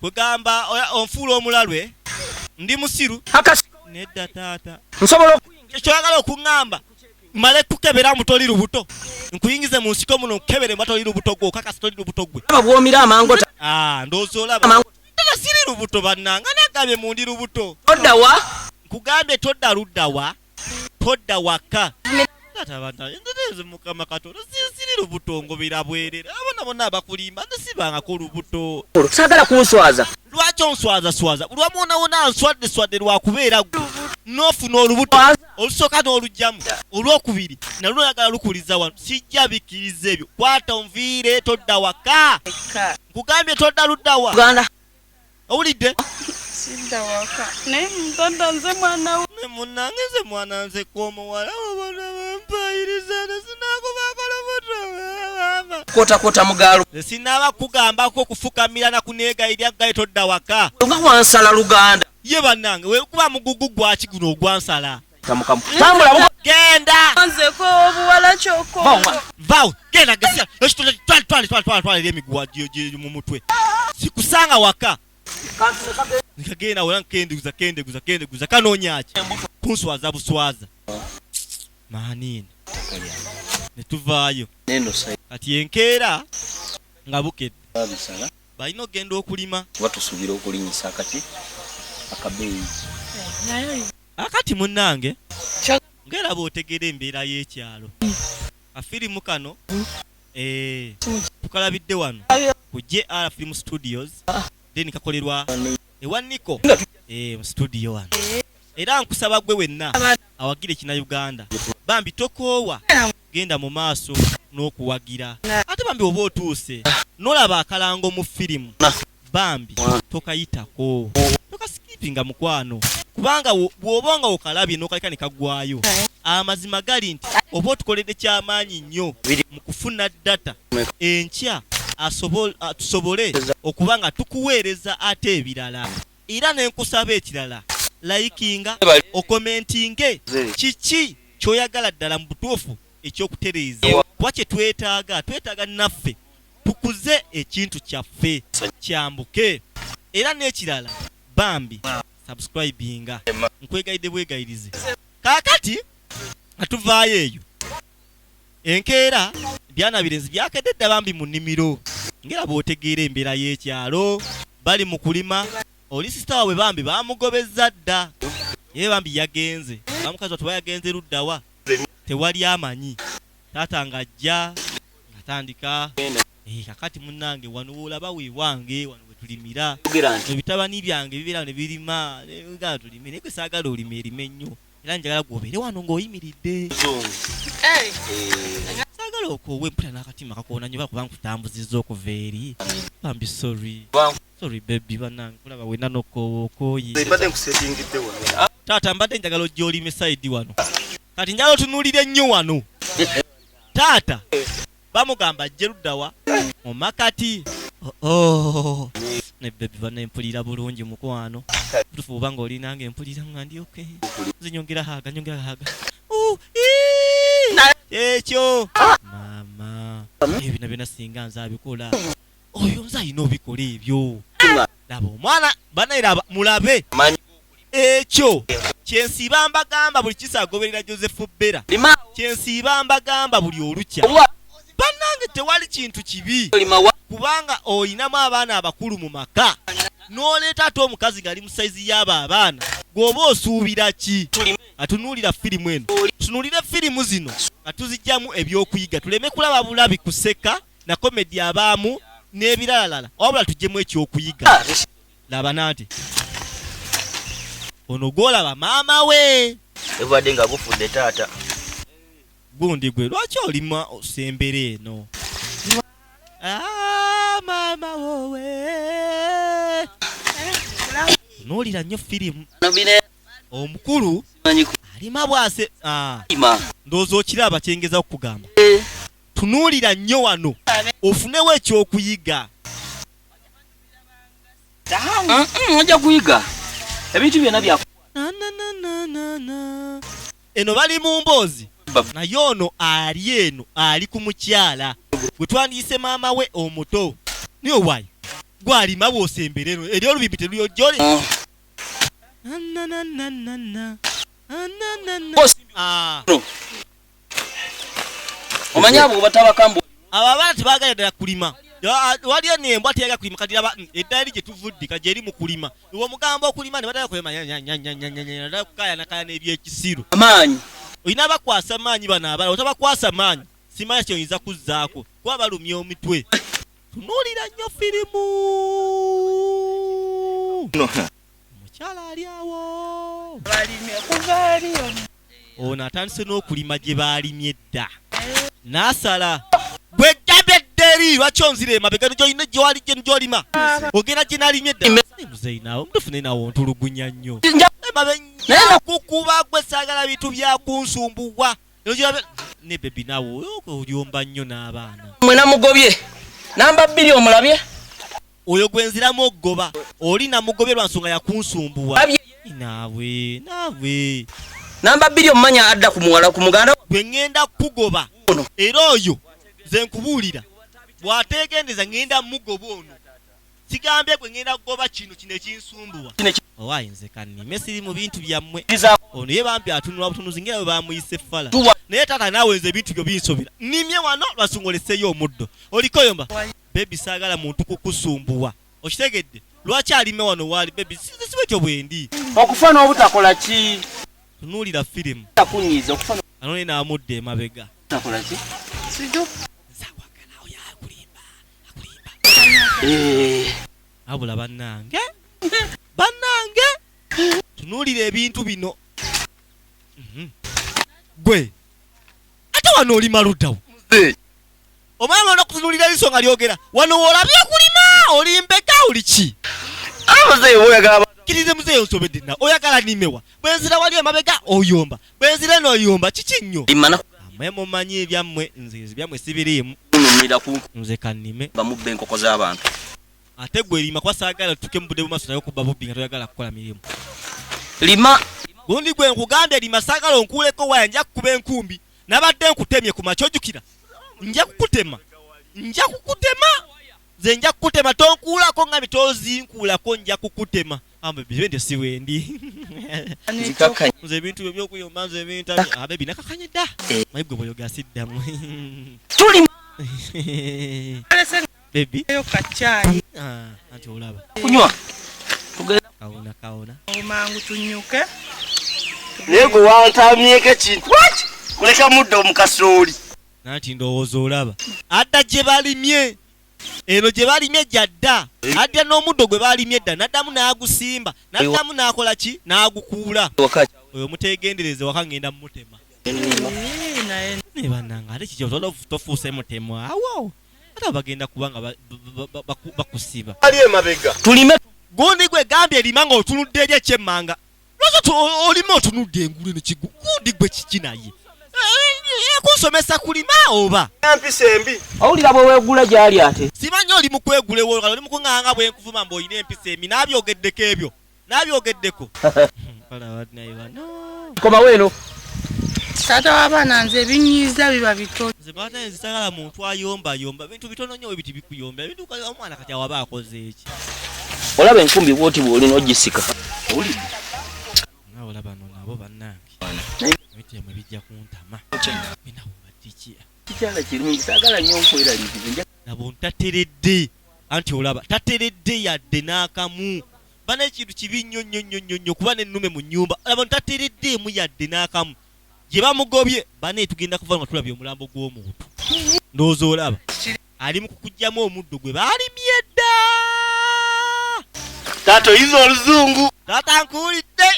Kwegamba onfuula omulalwe ndi musiru. Nedda taata. Nsobola kyoyagala okuŋŋamba male kukebera mbu toli lubuto. Nkuyingize mu nsiko muno nkukebere mba toli lubuto gwe okakasa toli lubuto gwe. Bw'omira amangota. Ndowooza olaba. Taata siri lubuto bannange ani agambye mu ndi lubuto? Todda wa? Nkugambye todda ludda wa? Todda waka. Taata bannange nze Mukama Katonda siri lubuto ngobera bwerere. Abaana bonna abakulimba nze sibangako lubuto. Saagala kunswaza. Lwaki onswaza swaza? Buli wamu wonna wonna nswadde swadde lwakubeera ggwe. N'ofuna olubuto olusooka n'olugyamu, olwokubiri nalwo oyagala lukuliza wano. Sijja bikkiriza ebyo. Kwata onviire, todda waka. Nkugambye todda luddawa. Uganda. Owulidde? Sidda waka, naye mutanda nze mwana we. Ne munnange nze mwana nze kwomuwala obona bampayiriza nesinakubaako lubuto. Kotakota mugaalo. Nze sinaaba kugambako kufukamira na kuneegayirira gaye todda waka. Nga wansala luganda. Ye bannange, wekuba mugugu gwaki guno ogwansala? Tambula. Genda. Nzeko obuwala kyokka. Vaawo, genda gasiya ekitole, twale twale twale twale twale emiguwa mu mutwe. Sikusanga waka. Nkagenda wera nkendeguza kendeguza kendeguza kanoonya ki? Kunswaza buswaza. Maaniini. Ne tuvaayo. Neno sayi. Kati enkeera nga bukedde. Babisala. Balina okugenda okulima. Kuba tusuubira okulinyisa akati akabeeyi. Akati munnange ng'era bw'otegeera embeera y'ekyalo. Afirimu kano tukalabidde wano ku JR Film Studios, then kakolerwa ewa Nico mu studio wano. Era nkusaba gwe wenna awagira Ekinnauganda, bambi tokoowa, genda mu maaso n'okuwagira. Ate bambi oba otuuse n'olaba akalango mu firimu, bambi tokayitako, tokasikipinga mukwano, kubanga bw'oba nga okalabye n'okaleka ne kaggwayo, amazima gali nti oba otukoledde kyamaanyi nnyo mu kufuna data enkya tusobole okuba nga tukuweereza ate ebirala. Era ne nkusaba ekirala, likinga, okomentinge kiki ky'oyagala ddala mu butuufu ekyokutereeza, kuba kye twetaaga, twetaaga naffe tukuze ekintu kyaffe kyambuke. Era n'ekirala bambi subscribinga, nkwegayidde bwegayirize. Kaakati nga tuvaayo eyo enkeera, byana birenzi byakedde dda bambi mu nnimiro, ngera bw'otegeera embeera y'ekyalo, bali mu kulima. Oli sisita waabwe bambi bamugobezza dda, ye bambi yagenze, bamukazi wattu bayagenze luddawa tewali amanyi. Taata ng'ajja ng'atandika kakati munnange wano woolaba weewange, wano wetulimira, ebitabani byange bibeera ne birima, nga tulime, naye gwe saagala olime erime nnyo, era njagala gwobeere wano ng'oyimiridde. Saagala okoowe mpulira n'akatima kakoona nnyo bakuba nkutambuzizza okuva eri. Bambi sorry. Sorry baby, bannange kulaba wenna n'okoowa okooye. Mbadde nkusetingidde wano. Taata mbadde njagala ojja olime side wano. Kati njagala otunuulire nnyo wano. Taata bamugamba ajje luddawa mu makati. Oh, ne baby banne mpulira bulungi mukwano. Butuufu oba ng'oli nange mpulira nga ndi okay. Nze nyongera haga, nyongera haga. Ekyo maama ebyo byonna singa nze abikola. Oyo nze alina obikola ebyo. Laba omwana bannaye, laba mulabe ekyo kyensiiba mbagamba buli kisa agoberera Joseph Bera, kyensiiba mbagamba buli olukya. Bannange tewali kintu kibi kubanga oyinamu abaana abakulu mu maka n'oleeta ate omukazi ng'ali mu sayizi y'abo abaana, gw'oba osuubira ki? Atunuulira firimu eno, tunuulire firimu zino nga tuzigyamu ebyokuyiga, tuleme kulaba bulabi kuseka na komedi abaamu n'ebiralalala, wabula tuggyemu ekyokuyiga. Laba nante ono gw'olaba maama we ebubadde nga bufudde taata. Gundi gwe lwaki olima osembera eno? Maama wowe, tunuulira nnyo firimu. Omukulu alima bwase. Ndowooza okiraba kyengeza okukugamba. Tunuulira nnyo wano ofunewo ekyokuyiga. Ojja kuyiga ebintu byonna bya Eno bali mu mboozi, naye ono ali eno ali ku mukyala gwe twandiyise maama we omuto. Niyo waayi gwalima bw'osembera eno eri olubimbi teruyojjole. Omanyi abo batabaka mbu abo abaana tebaagala ddala kulima. Waliyo nembwa teyagala kulima. Kati laba edda eri gye tuvudde kati eri mu kulima, omugamba okulima ne batala kulima kukayanakayana ebyekisiru. Amaanyi olina bakwasa maanyi bano abaana, otabakwasa maanyi simanya kyoyinza kuzzaako kuba balumya omitwe. Tunuulira nnyo firimu. Omukyala ali awo Balimye kuva eri yonna. Ono atandise n'okulima gye baalimye edda n'asala bwe gabedde eri. Lwaki onzira emabega gyolina gyewali gye gyolima ogenda gye naalimye edda? Muzeeyi naawe omutuufu, naye naawe ontulugunya nnyo. Emabe kukuba gwe, saagala bintu byakunsumbuwa ne baby, naawe olyomba nnyo n'abaana. Mwe namugobye namba 2, omulabye? Oyo gwe nziramu okugoba, oli namugobye lwa nsonga yakunsumbuwa. Abye. Naawe naawe. Namba 2 omumanya adda ku muwala, ku muganda. Gwe ŋŋenda kugoba era oyo nze nkubuulira, bw'ateegendeza ŋŋenda mugoba ono. Sigambye gwe ŋŋenda kugoba, kino kino ekinsumbuwa. Owaayi, nze kannime, siri mu bintu byammwe. Ono ye bambi atunula butunuzi ngera bwe bamuyise fala. Naye taata naawe, nze ebintu byo binsobera. Nnimye wano lwansonga oleseeyo omuddo oliko yomba. Baby, saagala muntu kukusumbuwa, okitegedde? Lwaki alime wano waali? Baby, si bwetyo bwendi. Okufa n'obutakola ki? Tunuulira firimu. Kunyiiza okufa. Anone n'amudda emabega. N'obutakola ki? Sijo. Nze akwagala oyo akulimba, akulimba. Eh, abula bannange, bannange, tunuulira ebintu bino. Gwe ate wano oli maluddawo omwana olina okutunuulira eriiso nga lyogera wano woolabye okulima, oli mbega, oli ki? Muzeeyi, oyagala? Kkirize muzeeyi, onsobedde na oyagala nimewa. Bwenzira wali emabega oyomba, bwenzira eno oyomba, kiki nnyo? Limana. Amwe mumanyi ebyammwe, nze ebyammwe sibiriimu. Kunumira ku Nze kannime. Bamubba enkoko z'abantu. Ate gwe lima, kuba saagala tutuke mu budde bumaaso naye okubba bubbi nga toyagala kukola mirimu. Lima. Gundi gwe nkugambye lima, saagala onkuuleko waya, nja kukuba enkumbi. Nabadde nkutemye ku makya, ojjukira? Nja kukutema, nja kukutema, nze nja kukutema. Tonkuulako nga bitozinkuulako, nja kukutema. Ambe nti si wendi. Nzikakkanye. Nze ebintu byo byokuyomba nze bintamye. Abebi nakakanye dda. Mayi gwe bwoyoga siddamu. Tuli Alese Baby. yo kacaayi. Ah, anti olaba. Kunywa tugenda. Kawona kawona. Mangu tunyuke. Naye gwe wantamyeko ekintu, waki kuleka muddo mu kasooli? Nanti ndowooza olaba adda gye balimye eno, gye balimye gyadda, adda n'omuddo gwe balimye edda, n'addamu n'agusimba, n'addamu n'akola ki, n'agukuula. Waka. Oyo mutegendereze, waka ngenda mumutema. Ee, naye Ne bannange, ate kiki tofuuse mutemu awo? Ate bagenda kuba nga bakusiba. Ali emabega. Tulime. Gundi gwe gambye erima nga otunudde eri ekyemmanga. Lwaki olima otunudde engulu eno? Kigu gundi gwe kiki naye? Kunsomesa kulima oba? Empisa embi. Owulira bwe weegula gy'ali ate. Simanyi oli mu kwegula ewo, oli mu kuŋŋaanga bwe nkuvuma mbu olina empisa embi. N'abyogeddeko ebyo, n'abyogeddeko. Olaba naye bano. Komawo eno. Taata w'abaana, nze ebinyiiza biba bitono. Nze bata nze sagala muntu ayombayomba, bintu bitono nnyo webiti bikuyomba ebintu. Omwana kati awaba akoze eki? Olaba enkumbi bwoti bw'olina ogisika, owulidde? Nawe olaba no nabo bannange, ebintu byamwe bijja kuntama. Nawe obadde ki? Kikyala kirungi, saagala nnyo nkweraliikiriza nja Nabo ntateredde, anti olaba tateredde yadde n'akamu. Bana ekintu kibi nnyo nnyo nnyo nnyo nnyo kuba n'ennume mu nnyumba. Laba ntatereddeemu yadde n'akamu. Gye bamugobye bane, tugenda kuva nga tulabye omulambo gw'omuntu. Ndowooza olaba ali mu kukugyamu omuddo gwe baalimye dda. Taata, oyiza oluzungu. Taata, nkuwulidde.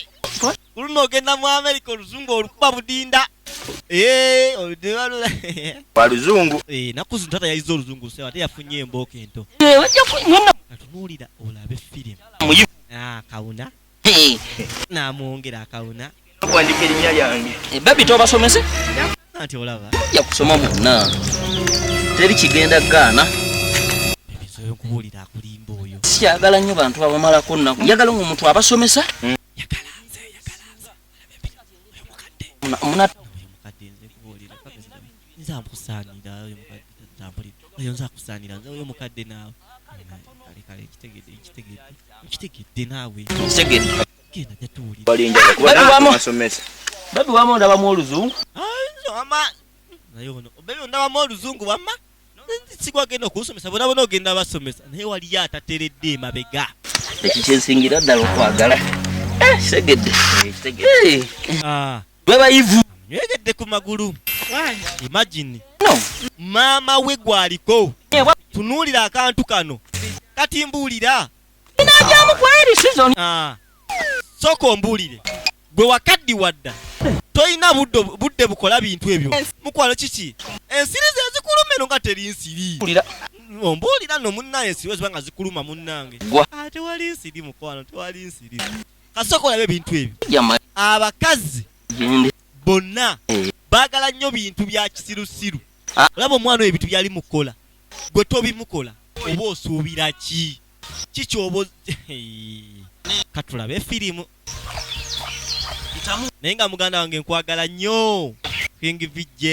Ku luno ogenda mu Amerika, oluzungu olukuba budinda. Eh, oludde. Wa luzungu. Eh, naku zino taata yayize oluzungu sebo, ate yafunye embooko ento. Eh, wajja mwenna. Atunuulira olabe firimu. Muyivu. Ah, kawuna namwongera akawuna. Okuwandika erinnya lyange. Eh, baby, tobasomese? Anti olaba. Mujja kusoma mwonna, teri kigenda gaana. Ebisoyo nkubuulira, akulimba oyo. Sikyagala nnyo bantu babamalako nnaku, njagala nga omuntu abasomesa. Yagala nze, yagala nze. Oyo mukadde. Oyo mukadde, nze nkubuulira, nze amkusaanira oyo mukadde. Nzampulira oyo, nze akusaanira nze oyo mukadde naawe. Kale kale, nkitegedde, nkitegedde, nkitegedde naawe. Kitegedde. Genda jatuwulira. Balinjala kuba Babi wamu. basomesa. Baby, wamu ndabamu oluzungu. Nze wama naye ono baby ondabamu oluzungu wamma sigwa genda okunsomesa, bona bona ogenda basomesa, naye waliyo atateredde emabega. Ekyo kyensingira ddala okwagala. Eh, kitegedde. Eh, Ah, lwe bayivu. Anywegedde ku magulu. Wangi. Imagine. No. Maama we gwaliko. Tunuulira akantu kano kati, mbuulira. Inajyamu kweri season. Ah, sooka ombuulire. Gwe wakaddiwa dda, tolina budde bukola bintu ebyo. Mukwano kiki? Ensiri ze zikuluma eno nga teri nsiri. Ombuulira nno munnaye, ensiri weziba nga zikuluma munnange. Ah, tewali nsiri mukwano, tewali nsiri. Kasooka olabe ebintu ebyo. Abakazi bonna baagala nnyo bintu bya kisirusiru. Olaba omwana oyo ebintu byali mukola, gwe tobimukola, oba osuubira ki? Kikyoba katulabe firimu. Naye nga muganda wange nkwagala nnyo, King VJ,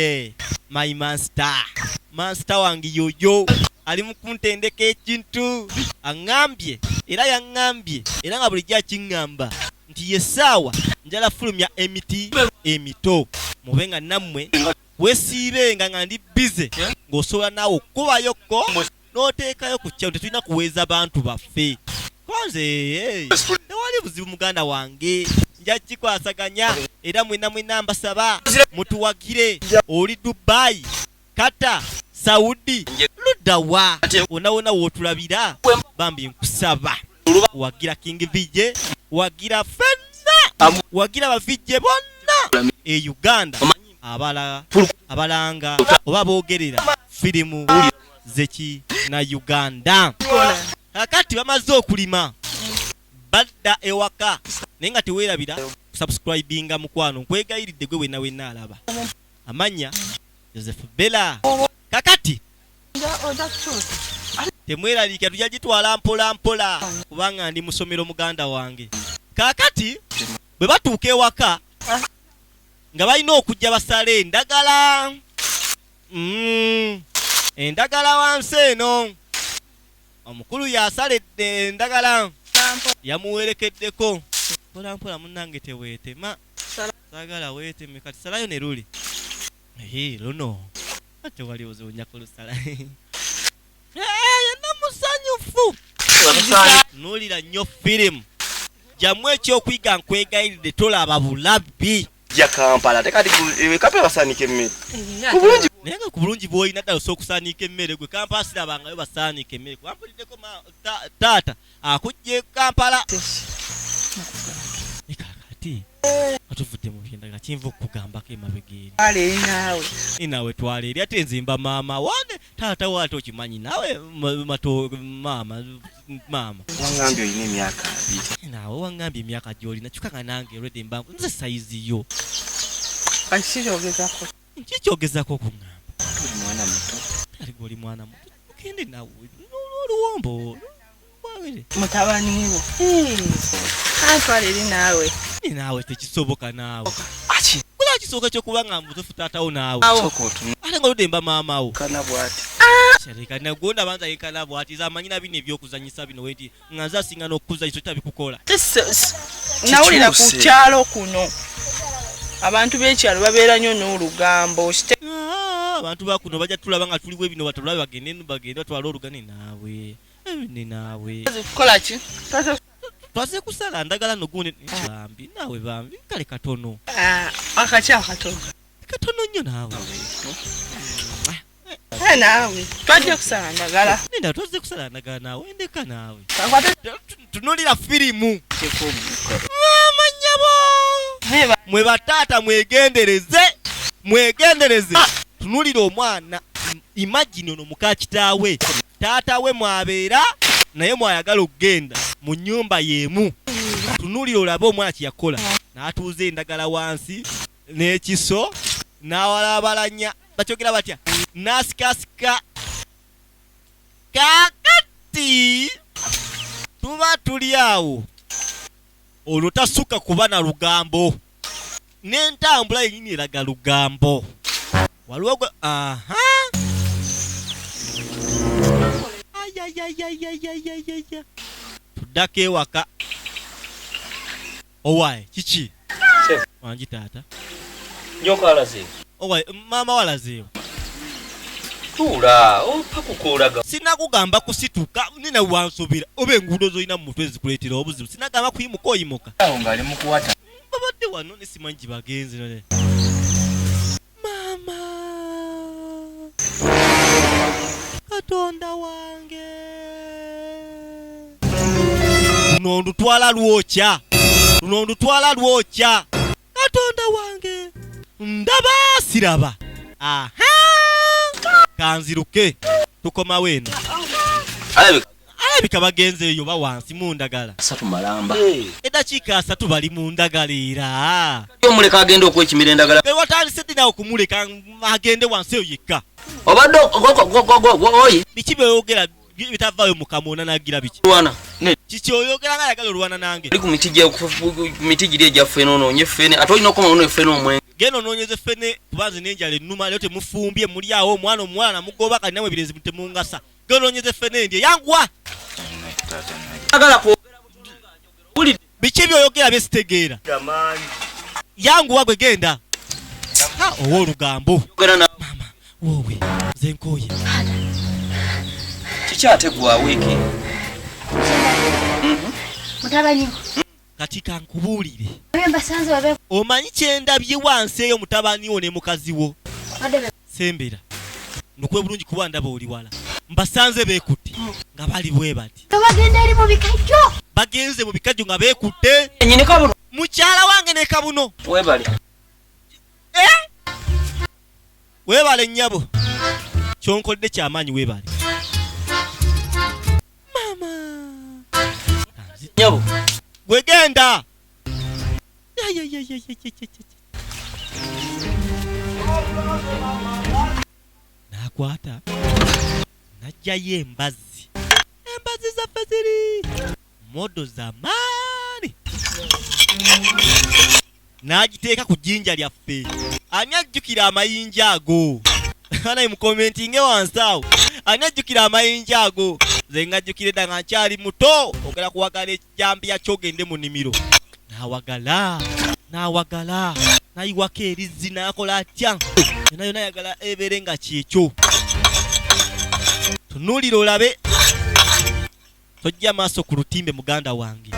my master, master wange yoyo ali mu kuntendeka ekintu aŋŋambye, era yaŋŋambye, era nga bulijjo akiŋŋamba nti yessaawa njala fulumya emiti emito, mube nga nammwe wesiibenga nga ndi bize ng'osobola naawe okukubayokko n'oteekayo ku kyalo. Tetulina kuweeza bantu baffe konze, tewali buzibu muganda wange, nja kikwasaganya. Era mwena mwena mbasaba mutuwagire. Oli Dubai, Qatar, Saudi, luddawa wonna wonna wootulabira, bambi nkusaba wagira King VJ, wagira fenna, wagira ba VJ bonna e Uganda abala abalanga oba boogerera firimu zeki na Uganda. Kakati bamaze okulima, badda ewaka, naye nga teweerabira kusubscribinga mukwano, nkwegayiridde gwe wenna wenna alaba. Amanya Joseph Bella. Kakati temweraliikira, tujja gitwala mpola mpola kubanga ndi musomero muganda wange. Kakati bwe batuuka ewaka nga balina okujja basale endagala, endagala wansi eno omukulu yasala endagala yamuwerekeddeko mpola mpola. Munnange teweetema, saagala weeteme. Kati salayo ne luli luno tewali buzibu, nja kulusala. Yenna musanyufu. Nuulira nnyo firimu jamu ekyokuyiga, nkwegayiridde tolaba bulabi. Ja Kampala ate kati Kampala basaanika emmere ku bulungi. Naye nga ku bulungi bw'olina ddala osobola okusaanika emmere. Gwe Kampala sirabangayo basaanika emmere, kuba mpuliddeko taata akujja e Kampala. Kati atuvudde mu byendagala, kinva okukugambako emabega eri. Twala eri naawe. Naawe twala eri, ate nzimba maama wane taata we, ate okimanyi naawe mato maama maama. Waŋŋambye olina emyaka 20. Naawe waŋŋambye emyaka gy'olina, kyokka nga nange already mba nze size yo. Kati kikyogezako. Kikyogezako okuŋŋamba? Oli mwana muto. Ali gwe oli mwana muto, ogende naawe oluwombo. Mutabani wo antwala eri naawe. Naawe tekisoboka naawe. Aki? Kula kisooka ekyokuba nga mutuufu taatawo naawe. Sooka otunu ate nga oludde mba maama wo. Kana bw'ati. Kyaleka nagonda banza yenkana bw'ati, nze amanyi na bino ebyokuzanyisa bino wenti nga nze asinga n'okukuzanyisa otabikukola. Nawulira ku Kikyuse. kyalo kuno abantu b'ekyalo babeera nnyo n'olugambo. Ah, abantu bakuno bajja tulaba nga tuliwo ebino, batulabe bagende bagende batwale olugane naawe. Ne naawe. Kukola ki? Twaze kusala ndagala no gundi bambi naawe bambi kale katono. Ah, akaki akatono? Katono nnyo naawe. Eh, naawe twajja kusala ndagala. Nenda twaze kusala ndagala naawe, ndeka naawe. Kakwate. Tunulira firimu maama nnyabo. Mwe bataata mwegendereze, mwegendereze. Tunulira omwana, imagine ono muka kitaawe, taata we mwabeera naye mwayagala okugenda mu nnyumba y'emu. Tunulira olabe omwana kye yakola, n'atuuza endagala wansi n'ekiso n'awalabalanya, bakyogera batya, n'asikasika. Kaakati tuba tuli awo, olwo tasukka kuba na lugambo n'entambula yennyini eraga lugambo. Waliwo gwe aha. Ayayayayayayaya, tuddako ewaka. Owaye kiki? Wangi taata. Nyoka alaze? Owaye maama walazeewo? Tuula opakukoolaga. Sinakugamba kusituka nina wansobera, oba enguudo zolina mu mutwe zikuleetera obuzibu. Sinagamba kuyimuka oyimuka. Awo ng'ali mu kuwata. Babadde wano ne simanyi gye bagenze none. Maama, Katonda wange, luno ndutwala lwokya, luno ndutwala lwokya. Katonda wange, ndaba siraba. Aha, kanziruke tukomawo eno. Alabika bagenze eyo ba wansi mu ndagala. 3 malamba. Eddakiika 3 bali mu ndagala era. Omuleka agenda okwekimira endagala. Watandise ddi nawe okumuleka agende wansi eyo yekka? Obadde oye. Biki by'oyogera bitavaayo mu kamwa onanagira biki? Lwana. Kiki oyogera nga ayagala olwana nange? Oli ku miti gya ku miti giri egya ffene onoonye ffene, ate olina okukoma ono ffene omwenge. Genda onoonyeze ffene kuba nze n'enjala ennuma, leero temufumbye, muli awo omwana omuwala namugoba kati nammwe ebirenzi temungasa. Genda onoonyeze ffene ndye, yanguwa! Agala kwogera butono. Biki by'oyogera bye sitegeera? Yanguwa gwe genda. Ha, ow'olugambo. Maama, woowe, nze nkooye. Kiki ate gwe wiiki? Mutabani. Kati kankubuulire. Omanyi kye ndabye wansi eyo mutabani wo ne mukazi wo? Sembera. Ndukwe bulungi kuba ndaba oli wala. Mbasanze beekutte nga bali bwe bati. Bagenda eri mu bikajjo. Bagenze mu bikajjo nga beekutte. Nyini kabuno. Mukyala wange ne kabuno. Weebale. Weebale nnyabo. Kyonkodde kyamaanyi weebale. Mama. Nnyabo. Gwe genda. Nakwata. Najjayo embazzi. Embazzi zaffe ziri modo zamaani. N'agiteeka ku jjinja lyaffe. Ani ajjukira amayinja ago? Anaye mukomentinge wansi awo. Ani ajjukira amayinja ago? Nze ngajjukira edda nga nkyali muto. Ogera kuwagala ekijambiya ky'ogende mu nnimiro. N'awagala, n'awagala, n'ayiwako erizzi n'akola atya? Yonna yonna ayagala ebeere nga kyekyo. Tunuulira olabe. Tojja maaso ku lutimbe muganda wange.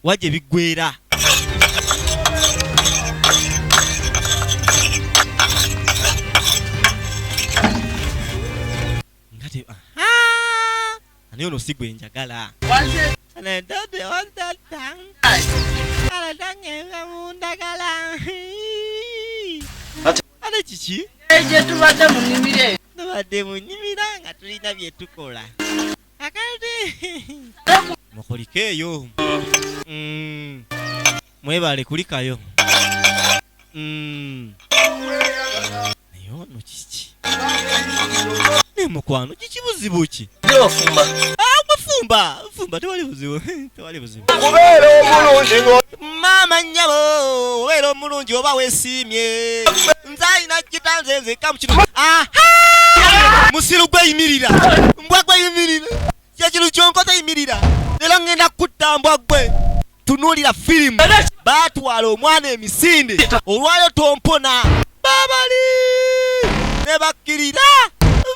Wa gye biggweera. Ngate, aha! Ani ono si gwe njagala. Ate kiki? Gye tubadde mu nnimiro eyo. Tubadde mu nnimiro nga tulina bye tukola. Akati mukulike eyo. Mwebale kulikayo. Naye ono kiki? Ne mukwano kiki buzibu ki? Ofumba. Mufumba, fumba tewali buzibu. Tewali buzibu. Kubeera omulungi ngo. Maama nnyabo, obeera omulungi oba weesiimye. Nze alina gita nze nzekka mu kino. Aha! Musiru gwe yimirira. Mbwa gwe yimirira. Kye kintu ky'onkoze yimirira. Leero ŋŋenda kutta mbwa gwe. Tunuulira firimu. Baatwala omwana emisinde. Olwaleero tompona. Baabali! Ne bakkirira.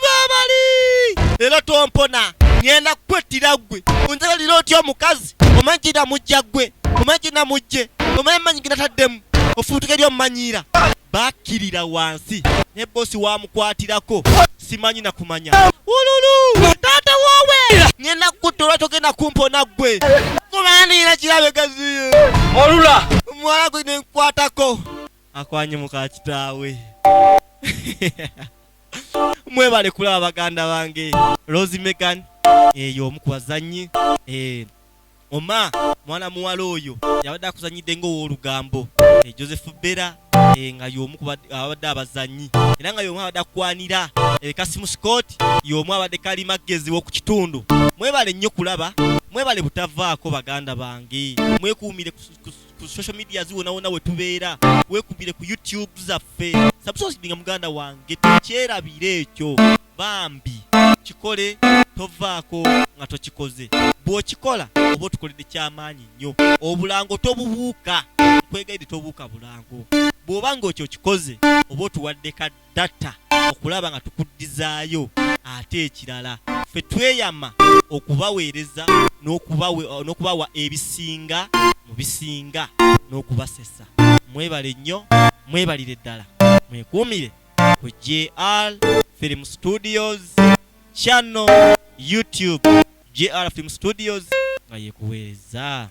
Baabali! Leero tompona. Ŋŋenda kukwettira ggwe. Onjagalira otya omukazi? Omanyi kina mujja ggwe. Omanyi kina mujje. Omanyi mmanyi ginataddemu. Ofuutuka eri omumanyiira. Bakkirira wansi. Ne boosi wamukwatirako. Simanyi na kumanya. Wululu! Taata woowe! Ŋŋenda kukutta olwa togenda kumpona ggwe. Kumanira kirabe gaziyo. Olula! Omuwala gwe ne nkwatako. Akwanye muka kitaawe. Mwebale kulaba baganda bange. Rose Megan eyo omu ku bazannyi. Oma mwana muwala oyo yabadde akuzannyidde ng'ow'olugambo. Joseph Bera nga y'omu ku abadde abazannyi era nga y'omu abadde akwanira. Kasimu Scott y'omu abadde kalimagezi w'oku kitundu. Mwebale nnyo kulaba, mwebale butavaako baganda bange. Mwekuumire ku social media wonna wonna we tubeera, weekuumire ku YouTube zaffe. Subscribe muganda wange, tekyerabire ekyo. Bambi kikole, tovaako nga tokikoze. Bw'okikola oba otukoledde kyamaanyi nnyo. Obulango tobubuuka, nkwegayidde tobuuka bulango. Bw'oba ng'okyo okikoze oba otuwadde ka data okulaba nga tukuddizaayo. Ate ekirala ffe tweyama okubaweereza n'okubawa ebisinga mu bisinga n'okubasesa. Mwebale nnyo, mwebalire ddala. Mwekuumire ku JR Film Studios channel YouTube, JR Film Studios nga yekuweereza.